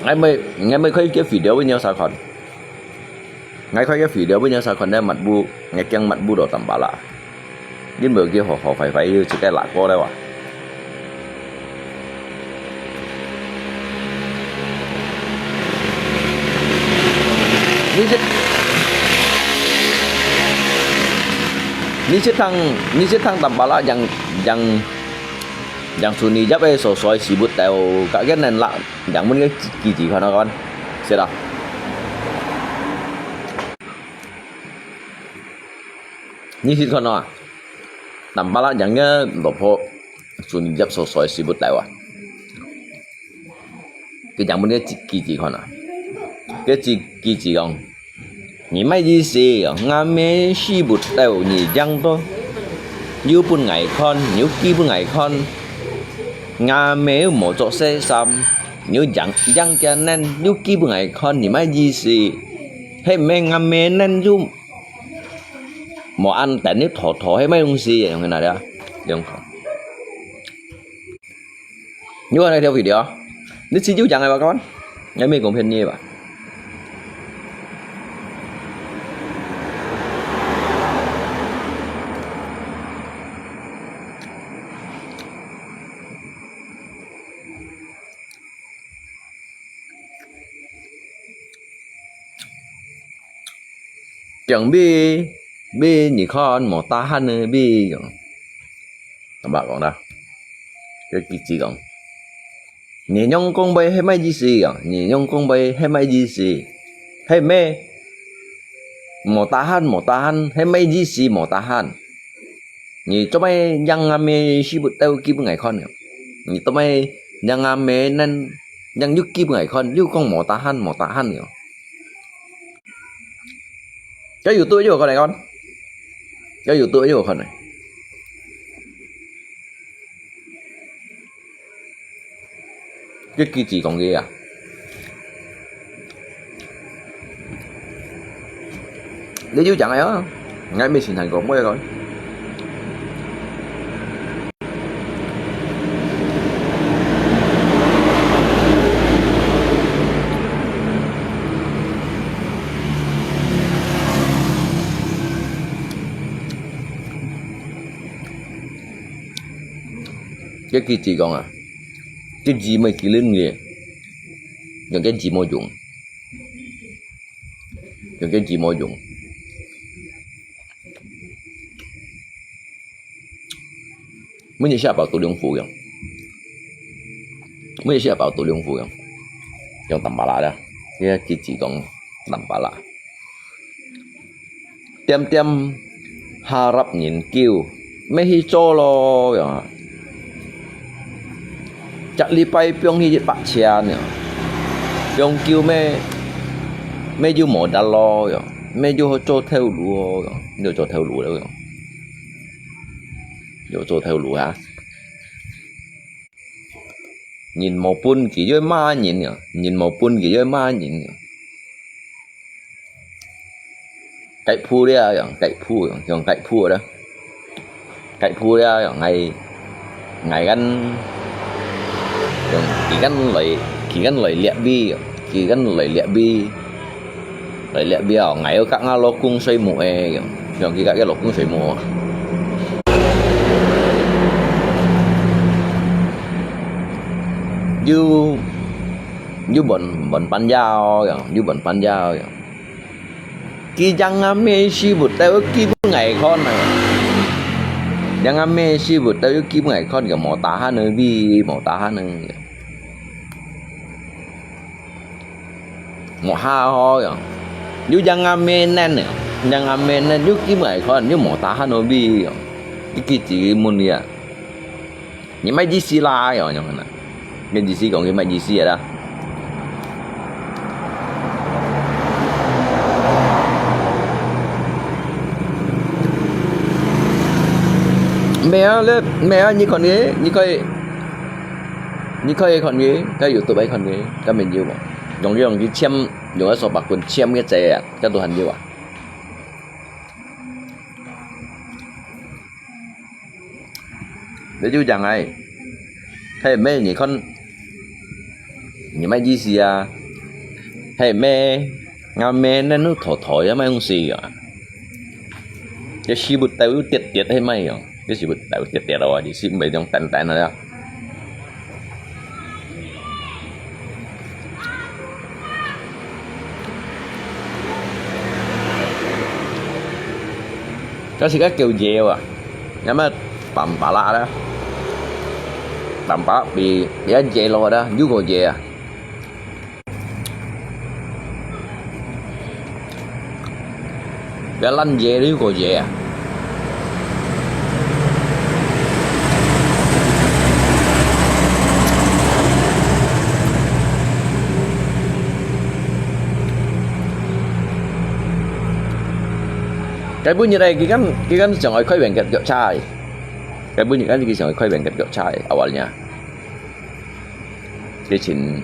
𠊎毋，𠊎毋可以get video分你儕看。𠊎可以get video分你儕看，該抹布，𠊎驚抹布到tambah啦。因為佢好好壞壞，又自家辣過了哇。 你識，你識聽，你識聽tambah啦，yang，yang，yang Sunny Yap个所在个屎朏兜，該个能辣，yang問个幾時看啊看，識啊？你識看啊？Tambah啦，yang个老婆，Sunny Yap所在个屎朏兜啊。 佢正問个記，記者看啊，該記，記者講：「你麼意思？𠊎姆屎朏兜你影到，又分𠊎看，又寄分𠊎看。𠊎姆又無著細衫，你又影，影佢个乳，又寄分𠊎看，你麼意思？係毋係𠊎姆个乳又無恁等，又拖拖，係麼東西？」用个哪裡啊？用看。 你看該條video，你自由講个吧，看，也沒公平你吧。講比，比你看無tahan呢，比講。 阿爸講啦，該記者講：「你仰講話係麼意思啊？你仰講話係麼意思？係咩？無tahan，無tahan，係麼意思無tahan？你做麼影阿姆屎朏兜寄分𠊎看呢？你做麼影阿姆乳，影又寄分𠊎看，又講無tahan，無tahan呢？」 該有對又有可能講，該有對又有可能。該記者講个啊，你有講个啊，𠊎毋係先行講，𠊎講。 該記者講啊，該字毋係佢恁个，用个紙無用，用个紙無用。每日食飽肚兩腹樣，每日食飽肚兩腹樣，用淡薄仔啦，這个記住講淡薄仔。 恬恬harap人救，乜去做咯，呀。一禮拜放去一百千呀，放救乜，乜有無得咯，呀，乜有做頭路哦，呀，有做頭路了，呀，有做頭路啊。人無本佢又罵人呀，人無本佢又罵人呀。 該鋪了，用該鋪，用該鋪了。該鋪了，用𠊎，𠊎kan，用佢kan來，佢kan來這位，佢kan來這位，來這位哦，𠊎又佮吾老公睡目誒，用，用佢佮佢老公睡目。又，又問，問半夜哦，用，又問半夜哦，用。 佢yang阿姆屎朏兜，佢分𠊎看啊。Yang阿姆屎朏兜，佢分𠊎看，佢無tahan个味，無tahan个。無下好樣，又yang阿姆奶个，yang阿姆奶，又佢分𠊎看，又無tahan个味樣。佢佢自己問你啊。 你麼意思啦？樣樣啊，麼意思講佢麼意思啦？無啊，你無啊，你看佢，你可以，你可以看佢，在YouTube可以看佢，根本有無？用用佢簽，用一手把棍簽个仔啊，這都還有啊。 你就講哎，係咩？你看，你麼意思啊？係咩？阿姆，恁樣討討也麼東西啊？這屎朏兜跌跌係麼樣？這屎朏兜跌跌咯，你屎毋係用等等个啊？ 該時个狗爺啊，有麼辦法啦咧？辦法比，比較爺咯啦，又過爺啊。 該爛爺又過爺啊！該本日來，佢敢，佢敢想愛開換个腳車个。該本日敢佢想愛開換个腳車个，awalnya。 佢前，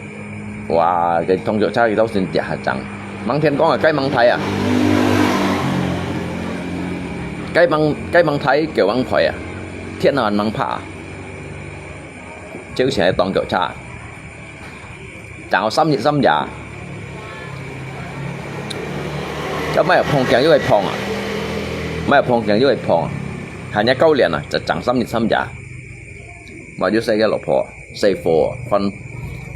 哇，該通腳車佢到先跌下正。吂聽講啊，該吂大啊。該吂，該吂大，狗吂快啊。天啊，吂怕啊。就像係當腳車。正好三日三夜。該麼个碰鏡又會碰啊。麼个碰鏡又會碰啊。還有教練啊，就正三日三夜。 嘛就洗个落坡，洗貨，翻，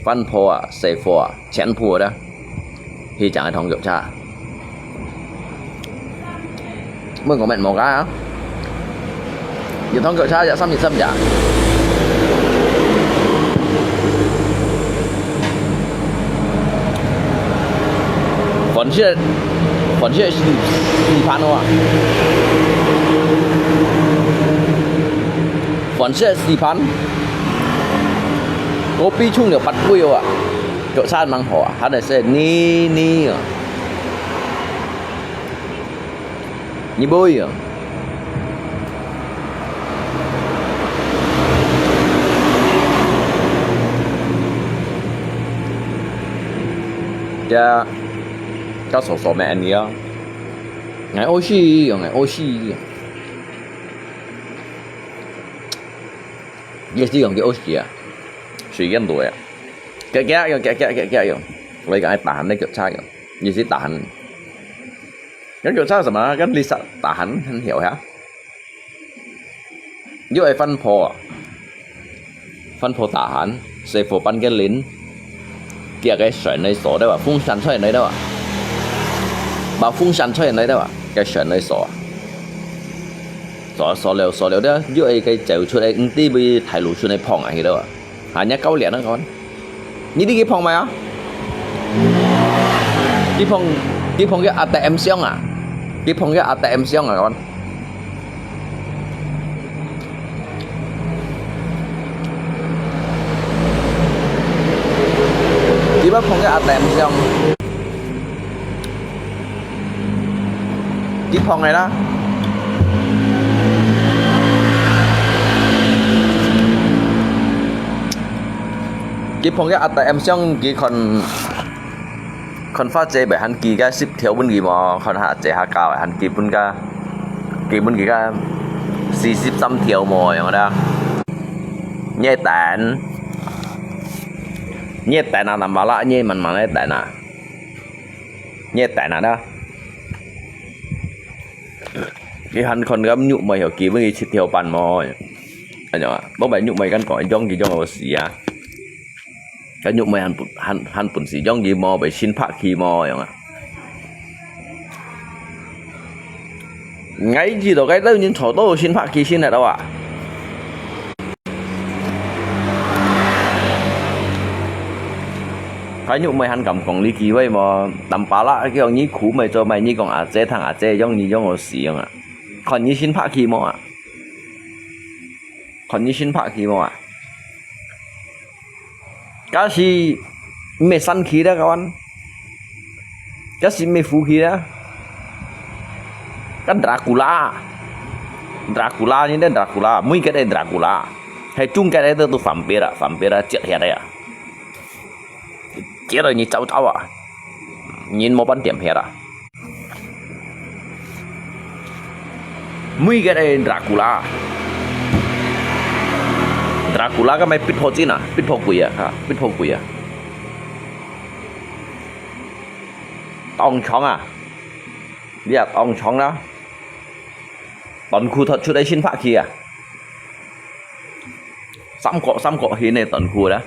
翻坡啊，洗貨啊，全部个，去正个通腳車。問我們無个啊？有通腳車也三日三夜。 番薯，番薯係四，四盤哦啊。番薯係四盤，kopi沖了八杯哦啊。腳車吂好啊，還係呢呢啊。 你會啊？這，這叔叔咩恁樣啊？𠊎屙屎，𠊎屙屎。也係用个屙屎啊，水煙多呀。遽遽用，遽遽遽遽用，𠊎講愛tahan个腳車用，也係tahan。 該腳車什麼？該你煞tahan很曉哈？又愛翻坡啊？翻坡tahan，洗貨半个輪。佢个船來鎖對吧？風扇出來對吧？把風扇出來對吧？个船來鎖啊。鎖，鎖了，鎖了，對吧？又一个走出來，毋知被大路出來碰啊，去對吧？啊，人家高粱啊，kawan。你，你去碰咩啊？去碰，去碰个A T M箱啊？去碰个A T M箱啊，kawan？ 佢捌碰个A T M箱，佢碰个啦。佢碰个A T M箱，佢看，看花姐袂喊寄个十條分佢無？看下姐下教个，喊寄分个，寄分佢个四十三條無？樣个啦。你等，你等啊，南巴拉，你慢慢个等啊。 你等啊啦。佢還看个玉妹，寄分佢七條半無？哎呀，無買玉妹，敢講，養佢養到死啊！該玉妹還本，還，還本事，養佢無，會先拍佢無，樣啊！𠊎知道，該兜人坐到先拍佢先來到啊！ 該玉妹還敢講你機會無？南巴拉，佢講你苦妹做咩？你講阿姐，聽阿姐，養你養到死樣啊！看你先拍佢無啊？看你先拍佢無啊？假使毋係生氣咧，kawan，假使毋係負氣咧，該Dracula，Dracula，你知Dracula，每個都Dracula，係中間个都，都vampir啊，vampir啊，接下來啊。 接到你走走啊，人無半點血啊。每個都Dracula，Dracula个買必破針啊，必破鬼啊，哈，必破鬼啊。當場啊，你啊當場啦，短褲脫出來先拍佢啊！ 三角，三角形个短褲啦，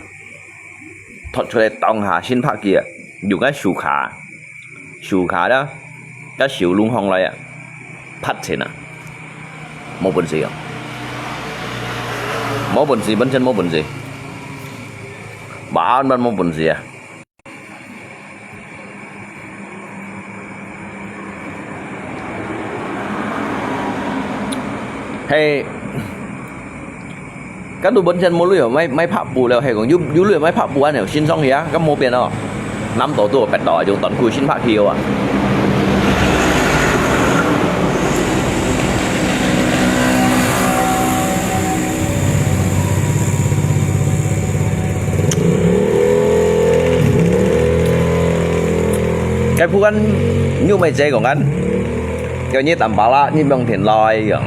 脫出來當下先拍佢啊，用个手卡，手卡啦，个手攏放來啊，拍錢啊，無本事啊，無本事，本身無本事，萬萬無本事啊！ 係，該都本身無鐳，買，買白布了，係講有，有鐳買白布恁樣，先上去啊，該無變哦。南島都有變到啊，用短褲先拍佢啊。 該部分玉妹姐講緊，叫你Tampalak，你放田來樣，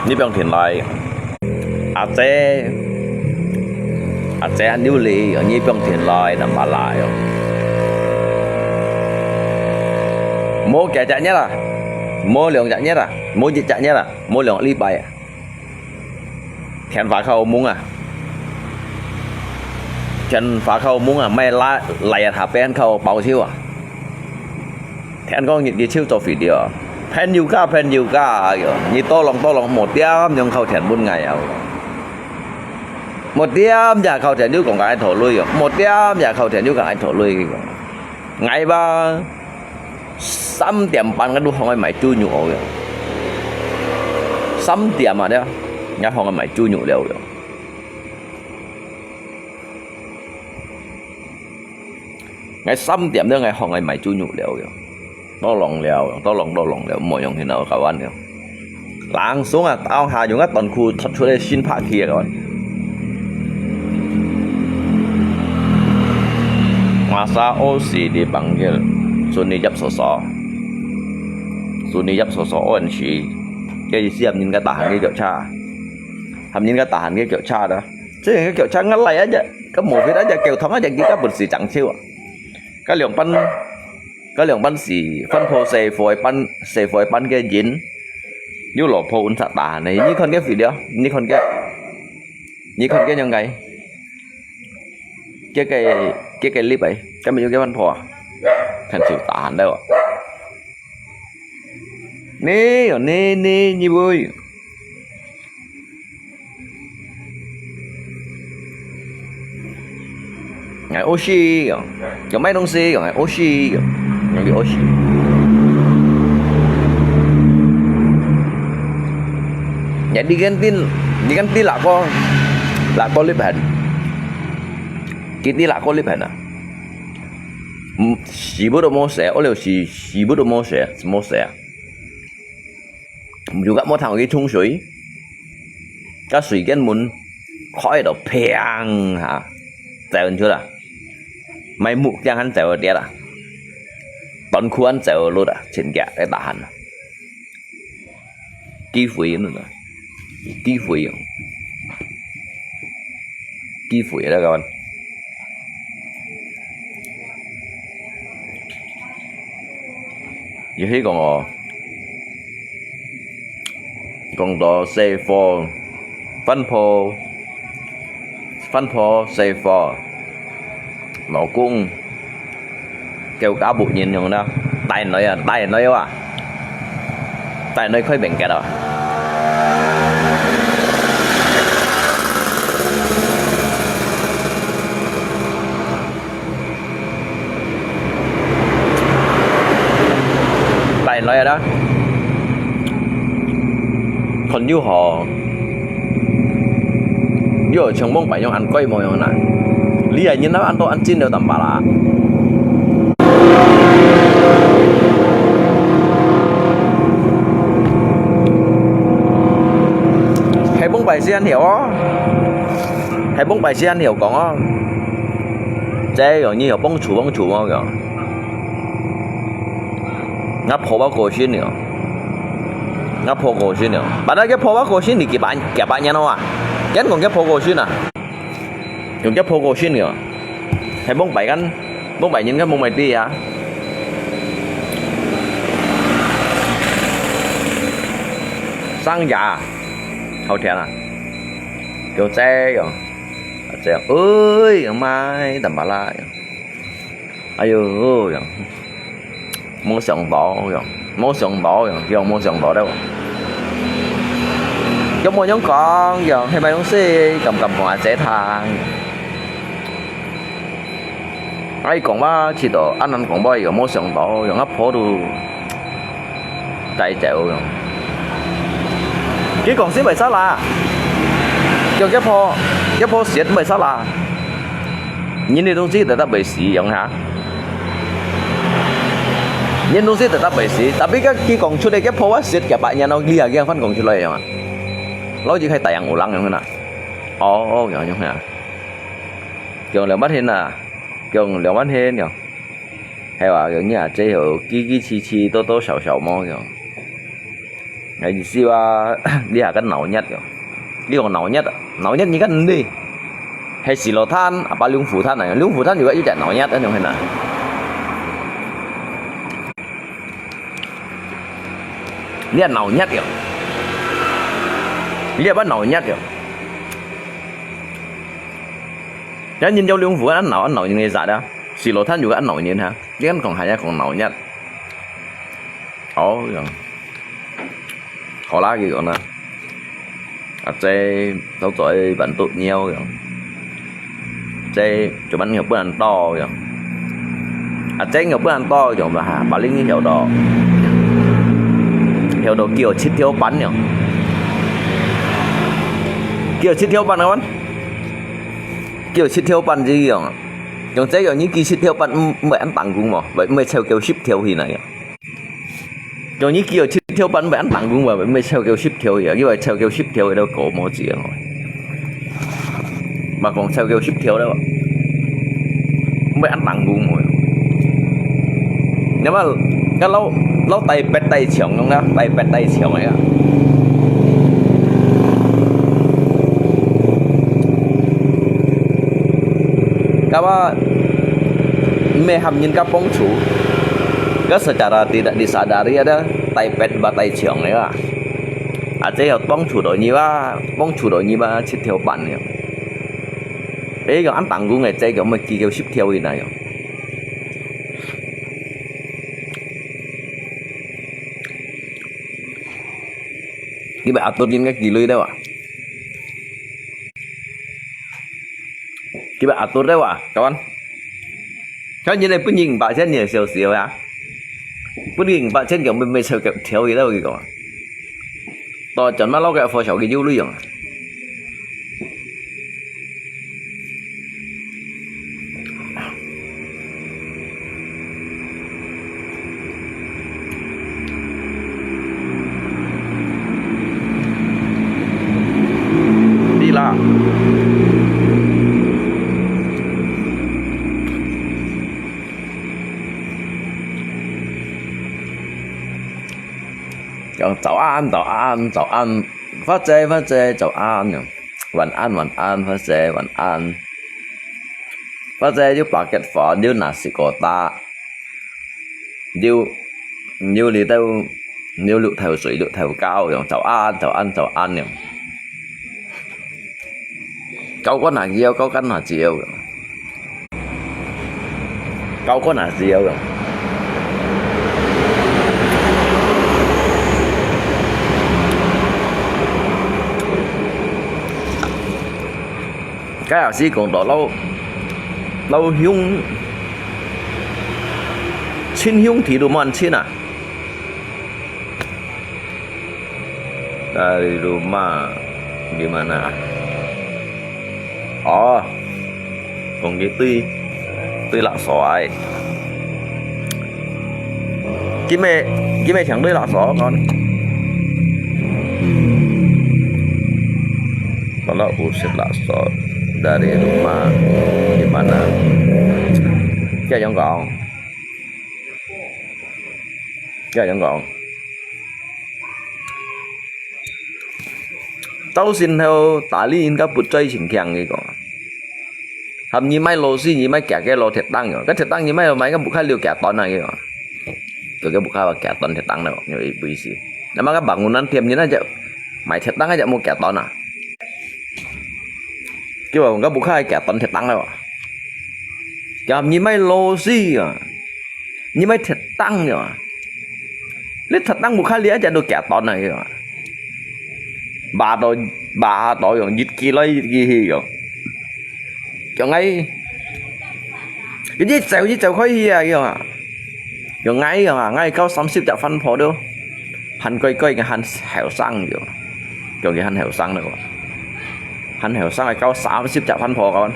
你放田來。阿姐，阿姐很有理樣，你放田來，Tampalak樣。無幾隻月啦，無兩隻月啦，無一隻月啦，無兩禮拜啊。 田花較有味啊，田花較有味啊，莫拉，拉下邊較有包手啊。田講日日就做video，朋友家，朋友家，哎喲，你多lòng多lòng，無點樣靠田分𠊎啊，無點樣靠田又講𠊎愛討鐳啊，無點樣靠田又講愛討鐳，𠊎吧。 三點半𠊎都放愛買豬肉哦，三點啊，對啊，𠊎放愛買豬肉了，𠊎三點了，𠊎放愛買豬肉了，多lòng了，多lòng，多lòng了，無用去那搞完了。 Langsung啊，當下用个短褲脫出來先拍佢啊，kawan。Masa O C dipanggil，sunyi yap soso，sunyi yap soso O N C，該意思喊人家tahan个腳車，喊人家tahan个腳車啦。這个腳車𠊎來啊隻，該無別啊隻，腳痛啊隻，佢个本事正超啊。該兩班，該兩班是分破四會班，四會班个人。 有老婆恁實打呢，你看个video，你看个，你看个樣个，結个，結个粒个，根本就結番婆啊，看就打寒了啊。你喲，你，你，你會。哎，屙屎喲，有賣東西喲，哎，屙屎喲，有个屙屎。哎，你跟定，你跟定哪个，哪个日本？佢知哪个日本啊？嗯，屎朏都無洗，屙了屎，屎朏都無洗，無洗啊！有个無通去沖水，个水間門開到砰下，走出來，買目鏡還走得啦，短褲還走得啦，全家在打鼾啊！機會呢，機會哦，機會啊，各位。 意思講哦，講到細貨，番婆，番婆細貨，老公，叫家務人用啦，帶來啊，帶來啊，帶來開便捷啊。 帶來啦。看又好，又像往擺樣恁貴無樣啦。你啊，人哪恁多恁精了淡薄啦。係往擺時間條哦，係往擺時間條講哦。 這樣你有幫助幫助無樣？𠊎婆婆過身了，𠊎婆過身了。Padahal佢婆婆過身，你幾百幾百年了啊？佢講佢婆過身啊？用佢婆過身了，係蒙拜間，蒙拜人間蒙拜地啊？生日啊，好聽啊！叫這樣。 啊，這樣，哎，樣買淡薄啦，樣。哎喲，樣，無想到，樣，無想到，樣，樣無想到了。又無樣講，樣，係買東西，敢敢講啊，這趟。哎，講話，去到，恁難講話，又無想到，樣，啊，婆都 帶走樣。佢講死毋會殺啦，叫佢婆，佢婆死毋會殺啦。人个東西得得會死樣哈？人東西得得會死，tapi佢佢講出來，佢婆會死幾百年咯，你啊，佢還講出來樣啊？老子係大洋有人樣啦。哦，樣樣啊。講兩百天啊，講兩百天樣。 係話，你啊，這有幾幾次次多多少少無樣。哎，意思話，你還个鬧熱樣。你講鬧熱啊？鬧熱你看你，係西螺炭，啊，把龍虎炭啊，龍虎炭有个有隻鬧熱，恁樣係哪？你還鬧熱樣？你還把鬧熱樣？人家龍虎炭鬧，鬧人个啥的？ 西螺炭有个恁鬧熱哈，你敢講還要講鬧熱？哦，樣。好啦，佢講啦。啊，這到嘴板都尿樣。這就板尿不能倒樣。啊，這尿不能倒樣吧哈，把另一條到，條到叫七條板樣。叫七條板啊，叫七條板這樣啊。 用這樣你幾十條板，毋，毋會恁當工無？會，毋會超過十條去哪樣？用你幾有七條板，毋會恁當工無？毋會超過十條去啊？因為超過十條去都過無錢哦。嘛講超過十條了，毋會恁當工無？你嘛，該老，老大伯大強用啊，大伯大強个啊。 Kawa，毋係喊人家幫助，該實在啦，tidak disadari ada大伯嘛大強个啊。啊，這有幫助到你啊，幫助到你嘛，七條板个。哎，講恁當公个，這個乜幾個十條个那樣。佢把阿多點个幾類的哇？佢把阿多的哇，kawan？佢人个分你五百千，你也少少呀？分你五百千，講乜乜少个條个了，佢講。到轉嘛，老个貨少个有利用啊。 對啦。講早安，早安，早安，發財，發財，早安。 晚安，晚安，發財，晚安。發財有八結飯，有nasi kotak，有，有綠豆，有綠豆水、綠豆糕，用早安，早安，早安樣。高官下腰，高官下腰。 高官下腰个。該下時講到老，老鄉，親兄弟都無恁親啊。 Dari rumah di mana？哦，講佢對，對Laksoa。佢乜，佢乜想對Laksoa講。Kalau usir Laksoa dari rumah di mana？佢仰講？佢仰講？ 朝晨頭，打理應該不在情況，佢講。喊你買螺絲，你買幾個螺鐵釘哦。該鐵釘你買買，該屋下留幾多ton啊，佢講。佢个屋下幾多ton鐵釘了，有意思。那麼該bangunan店，你那隻買鐵釘那隻無幾多ton啊？佢話，該屋下幾多ton鐵釘了啊？佢喊你買螺絲啊。 你買鐵釘个嘛？你鐵釘屋下你一隻都幾多ton啊？佢話，罵到，罵到用一支來一支去用。用𠊎，佢一走一走開去啊，佢話。用𠊎啊，𠊎交三十隻番婆都，還乖乖个還後生个，用佢還後生了。 還後生个交三十隻番婆个。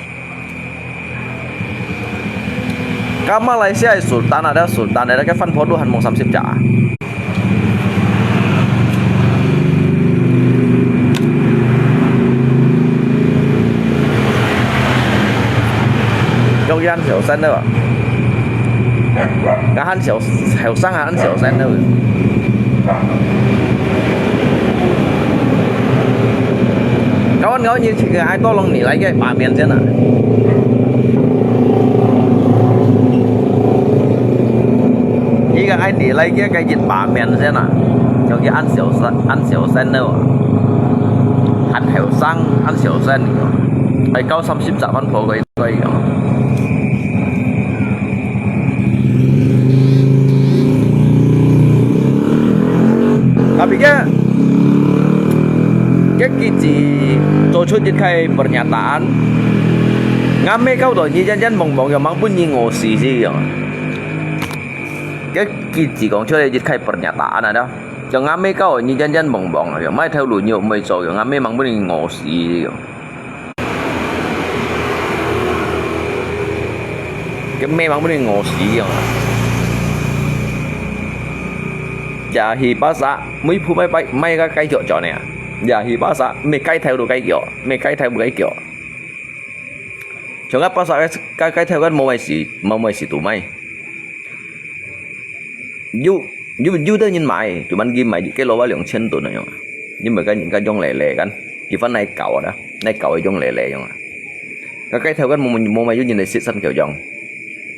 該馬來西亞个Sultan啊，該Sultan个該番婆都還無三十隻啊。用佢還後生个吧？該還後，後生還後生个。 Kawan-kawan，你這個愛多弄你來個把面先啊。一個愛你來個個一把面先啊，就係恁小生，恁小生个，恁後生，恁小生个，愛交三十隻番婆个。 Tapi該，該佢只做出一個pernyataan，𠊎乜搞到你真真懵懵，又吂分你餓死死樣。該佢只講出來一個pernyataan啊，就𠊎乜搞到你真真懵懵啊，又買頭路又毋會做，又𠊎乜吂分你餓死死樣。 Kami mang buni ngosi yang. Ya hi pasar, mui phu mai pai, mai ka kai kyo chon ya. Ya hi pasar, me kai thai lu kai kyo, me kai thai lu kai kyo. Chong ka pasar ka kai thai kan mo mai si, mo mai si tu mai. 有，有，有兜人買，就問佢買一個籮啊兩千銀啊樣啊。你問該人家樣來來kan，佢分來搞啊，來搞个樣來來樣啊。該該頭kan無，無買有人來食生口樣。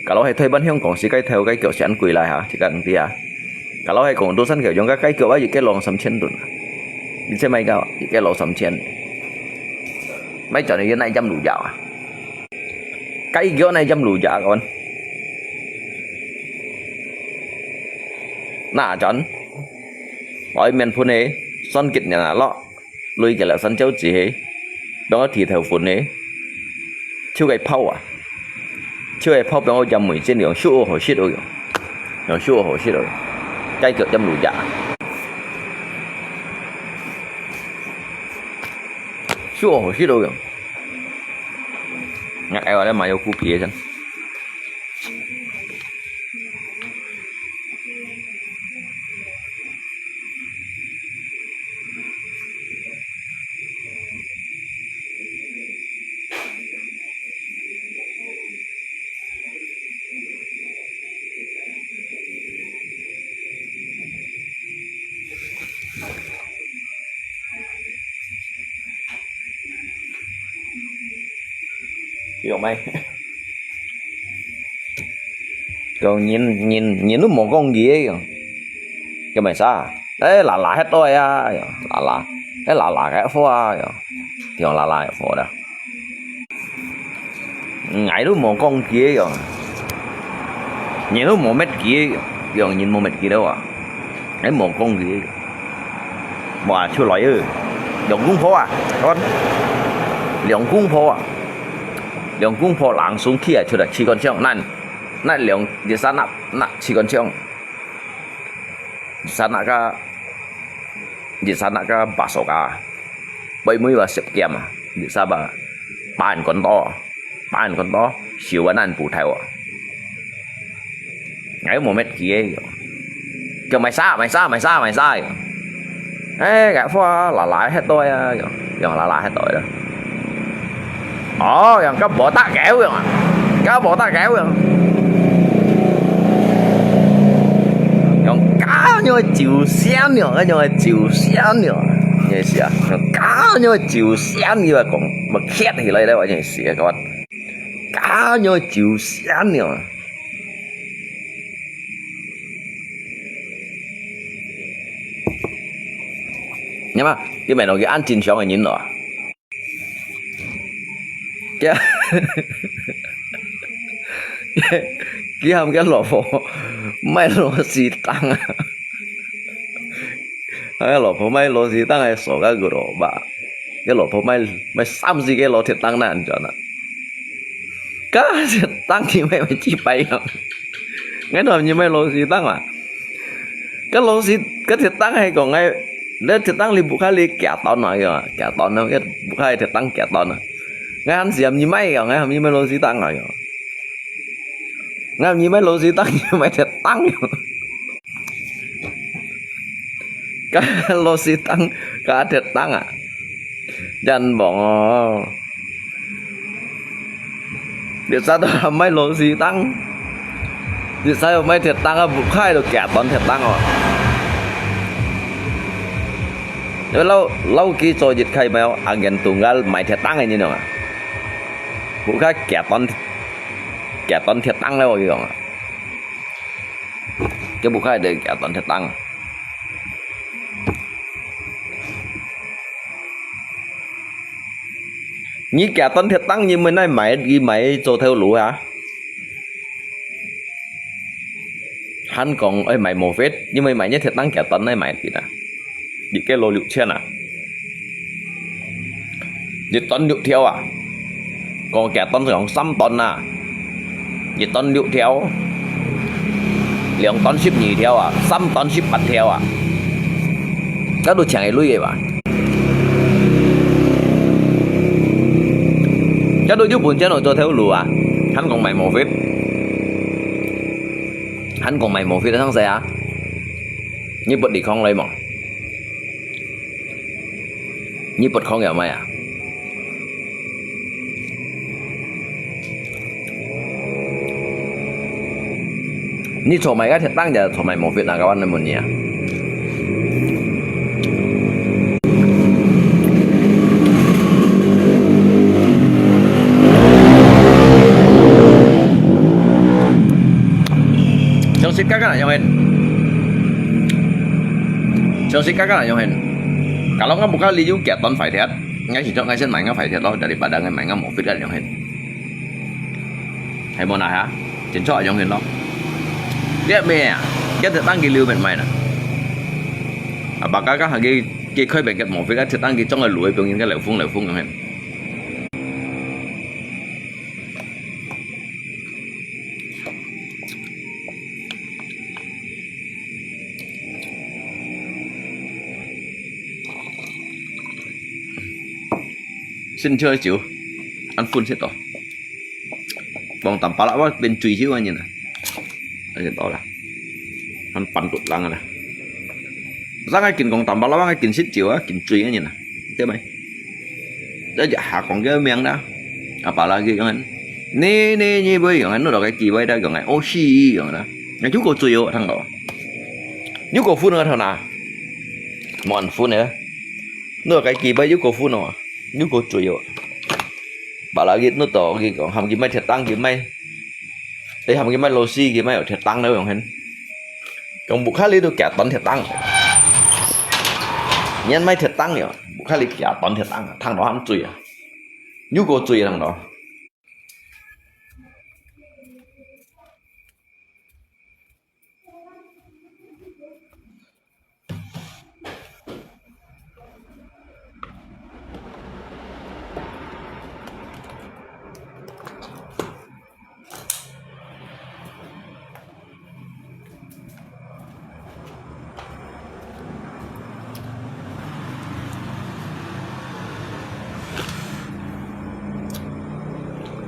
Kalau係台灣香港食該頭該腳先貴來哈，自家毋知啊。Kalau係廣東生口樣，該該腳啊一個籮三千銀啊。你這買个一個籮三千，買轉去哪一站路要啊？該叫哪針路呀，講。那針，外面噴个，酸結人啊咯，累積了酸椒子嘿，變个地頭粉嘿，就該泡啊，就該泡變个鹽味精，用燒好食哦，用燒好食哦，該叫針路呀，燒好食哦，用。 哎，我來買有骨皮个先。用咩？講人，人，人都無講佢个樣，叫麼儕？哎，拉拉歇多啊，樣，拉拉，哎，拉拉个貨啊，樣，用拉拉个貨啦。 𠊎都無講佢个樣，人都無搣佢个樣，人無搣佢了啊！𠊎無講佢个樣，哇，出來哦！兩公婆啊，看，兩公婆啊，兩公婆冷爽氣啊，出來試看相，恁，恁兩，一儕拿，拿試看相，一儕拿个，一儕拿个巴索啊，背尾話食劍啊，一儕話，把人趕到。 把人趕到，手啊，恁布頭啊。𠊎無搣佢个，叫麼儕，麼儕，麼儕，麼儕。哎，該貨拉拉歇多啊，用拉拉歇多啦。哦，用个無打狗用啊，个無打狗用。用狗樣个酒仙樣，个樣个酒仙樣，你係啊？用狗樣个酒仙，你話講，無歇起來咧，我真係啊，各位。 假樣酒仙樣。你嘛，佢買落去恁正常个人咯。佢，佢喊佢老婆買螺絲釘啊。喊佢老婆買螺絲釘，還鎖个骨頭吧。佢老婆買，買三四個螺絲釘，那恁樣啊。 該鐵釘佢買，買幾擺樣？𠊎都毋係買螺絲釘啊。該螺絲，該鐵釘係講𠊎，該鐵釘你屋下你幾多啊？幾多啊？該屋下鐵釘幾多啊？𠊎還係毋係買樣，𠊎毋係買螺絲釘啊樣。𠊎毋係買螺絲釘，你買鐵釘樣。 該螺絲釘，該鐵釘啊，真忙哦！一儕都喊買螺絲釘，一儕又買鐵釘啊，屋下都幾多鐵釘哦！老，老幾做一開沒有，阿元東个買鐵釘个人哦，屋下幾多，幾多鐵釘了，我講啊！ 佢屋下就幾多鐵釘啊！你幾多鐵釘，你買哪買，你買做頭路啊？還講愛買無fit，你買買你鐵釘幾多哪買fit啊？ 一個六千啊，一噸六條啊，講幾噸講三噸啊，一噸六條，兩噸十二條啊，三噸十八條啊，該都淨係鐳个吧？該都有本錢來做頭路啊，還講買無fit，還講買無fit个上勢啊！ 你不離開來無？你不講有咩啊？你做麼个鐵釘就做麼个無fit啊？該問你啊！ Sing-sing kakak nak nyawin. Sing-sing kakak nak nyawin. Kalau ngah buka liu kiat ton fai thiat, ngah si chok ngah sen mai ngah fai thiat lo, daripada ngah mai ngah mofit kan nyawin. 係無拿下？真錯樣形咯。這咩啊？這特登佢留面賣啦。啊，baka ka hagi佢開別个毛病，這特登佢裝个鹵个，放人家流風流風樣形。先燒酒，恁粉先到。 講淡薄啦，我變醉酒个人啊。哎，到啦，還半肚冷啊啦。上个見講淡薄啦，我見食酒啊，見醉个人啊，對無？這一下講个名啦，啊，巴拉佢講，你你你會講，你落个機會啦，講，哦，是講啦，那就過醉哦，聽到。又過分啊，頭那，無人分个，落个機會又過分哦，又過醉哦。 Apalagi nu to，佢講，喊佢買鐵釘，佢買，你喊佢買螺絲，佢買有鐵釘了，用很。講屋下裡都幾多鐵釘，你買鐵釘了，屋下裡幾多鐵釘啊，燙到喊醉啊，又過醉啊，燙到。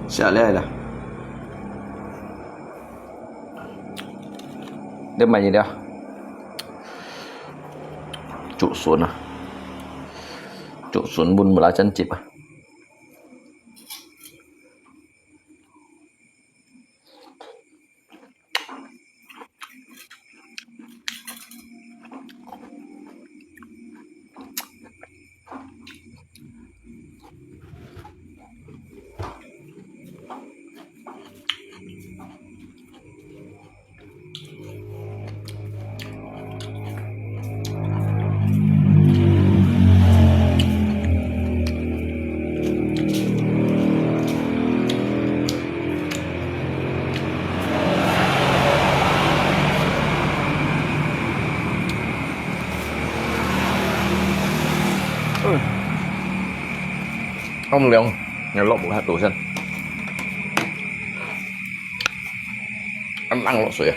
下來了。 你買一條。竹筍啊，竹筍燜燜來煎汁啊。 嗯。暗涼，你落無下肚先。暗暗落水啊。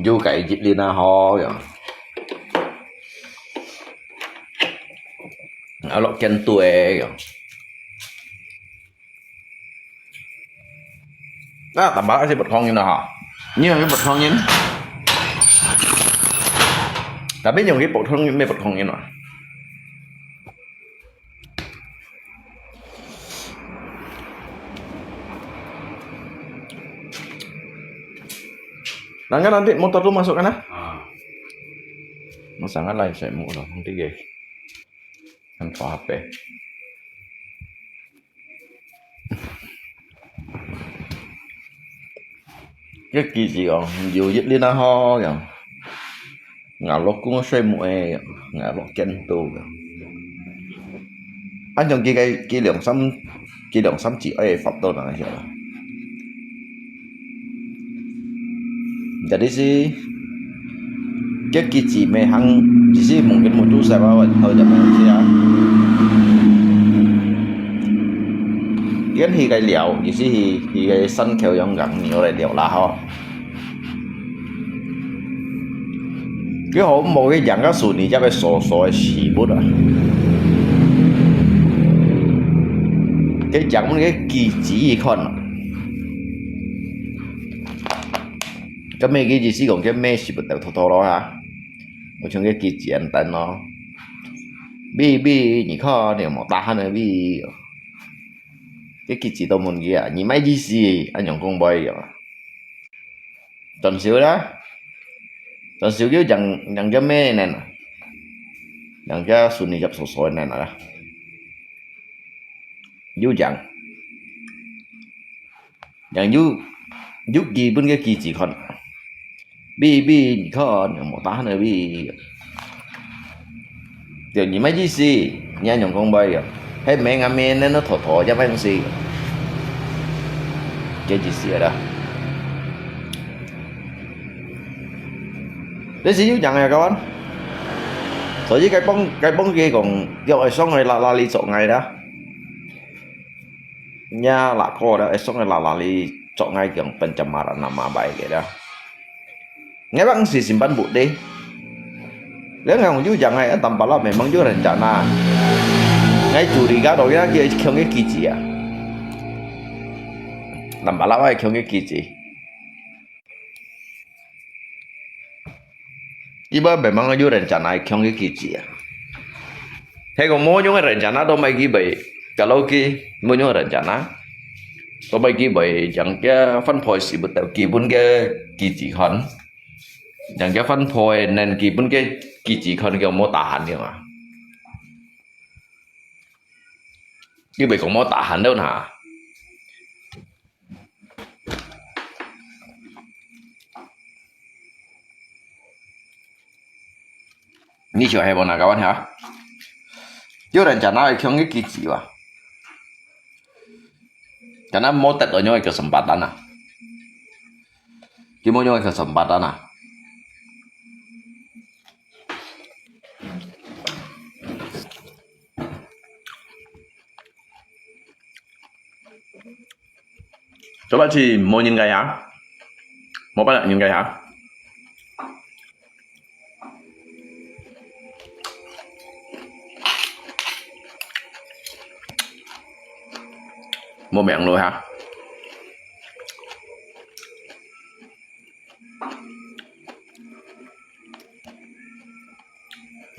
有个一輪啊好樣，啊落見對樣。啊，淡薄係不同人啦哈，你用个不同人，tapi用个不同人，乜不同人啊。 Nangka nanti motor tu masukkan ah. Ah. Masangan lain saya mau orang nanti guys. Kan H P. Cái kỳ gì còn nhiều nhất đi nó ho kìa. Ngã lộc cũng xoay mũi, ngã lộc chân tu kìa. Anh chồng kia cái, kia lượng xăm, kia lượng xăm chỉ ai pháp đâu là hiểu. Jadi si, cái kỳ chỉ mê hăng, chỉ si mungkin một chút sai bao, hơi chậm một chút à. Cái hi cái liao, chỉ si hi, hi cái sân khấu yang gắng nhiều lại liao là ho. Cái hổ mộ cái dáng cái sù nì chắc cái sổ sổ cái xì bút à. Cái dáng cái kỳ chỉ gì con à. Cái mê cái gì xí còn cái mê xì bút đầu thô thô đó hả? Một trong cái kỳ chỉ anh tấn nó. Bi bi, 你看，你有没有打鼾呢？Bi. Cái kỳ chỉ tao muốn kia, 你买几时？俺用公杯啊。 Chọn xíu đó. Chọn xíu kiểu dáng, dáng cho mê nè nè. Dáng cho sùn đi dập sổ sổ nè nè. Dú dáng. Dáng dú, dú kỳ bún cái kỳ chỉ còn. Bi, bi, 你看，有没有打鼾呢？Bi. 對，你麼意思？你恁樣講話个，該名啊名，恁樣妥妥，也毋係。這意思啦。這係有影个，kawan。所以該幫，該幫佢講，要愛上來拉拉哩做𠊎啦。Nya lako dah, esok ngai lalali cok ngai kiang pencemaran nama baik ke dah. Ngai bang si simpan but deh. Dia ngai hong yu jang ngai tampalak memang yu rencana. Ngai curiga doi na kia kiong ke kici ah. Tampalak ai kiong ke kici. Kiba memang yu rencana kiong ke kici ah. Hai ko mo nyong rencana to mai kiba. Kalau ki mo nyong rencana. To mai kiba jang kia fan poi si bu tau ki bun ke kici kan. Jang kia fan poi nen ki bun ke kici kan kia mo tahan dia ah. Kiba ko mo tahan dau na. Ni siu hai bo na kawan ha. Yu rencana kiong ke kici ba. Karena mo tet onyong kesempatan ah. Ki mo onyong kesempatan ah. Coba si mo nying kaya. Mo pa nying kaya. Mo meng lo ha.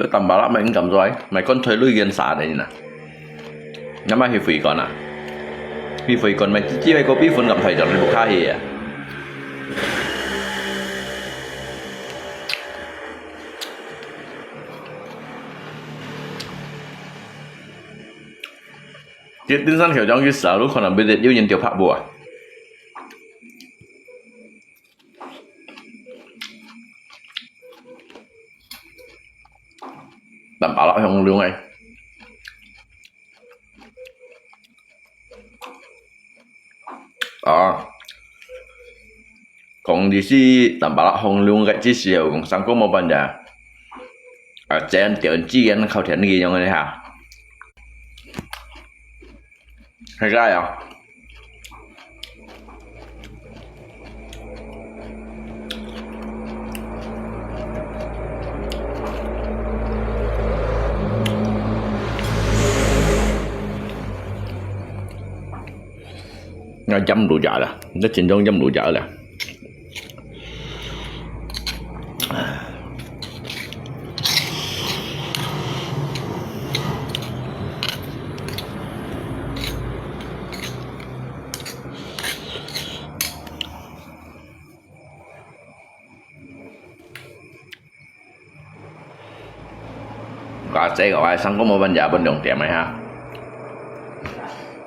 Lo tampalak mai ngam zoi, mai kon thoi lui gen sa ne na. Nama hi fui kon ah. Hi fui kon mai cici mai kopi fun ngam thoi jor ni bukha hi ah. Dia tin san kiau jang ki sa lu kon am bedet yu nyen tiu pak bu ah. Tampalak hong liu ngai. Ah. Kong di si tampalak hong liu ngai ci siu kong sang ko mo ban ja. Ah, jen tian ci jen khau tian ni yong ni ha. Hai gai ah. Ngai jam lu ja la, ngai jin jong jam lu ja la. Ka zei ka wai sang ko mo ban ja bun dong tiam mai ha.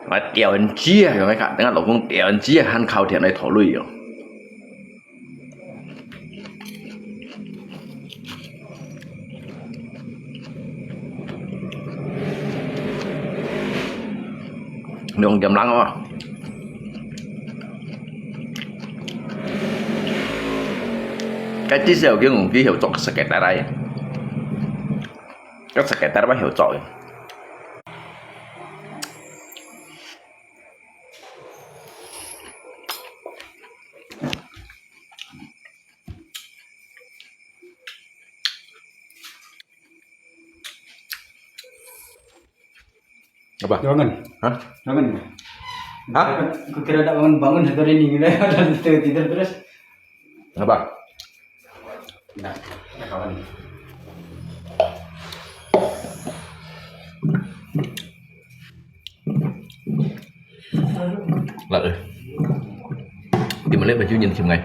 Mai tiau en jia, yong mai ka, dengan lo kong tiau en jia han khau tiam mai thok lui yong. Nong jam lang apa? Cái tí xèo kia ngủ ký hiệu chọn cái cái tay đây. Cái cái tay bắt hiểu chọn. Apa? Jangan. Hah? Jangan. Hah? Aku kira tak bangun-bangun hari ini, gitu. Dan tidur, tidur terus. Apa? Nah, nah, kawan. Lật rồi. Tìm mà lấy mà chưa nhìn chừng ngày.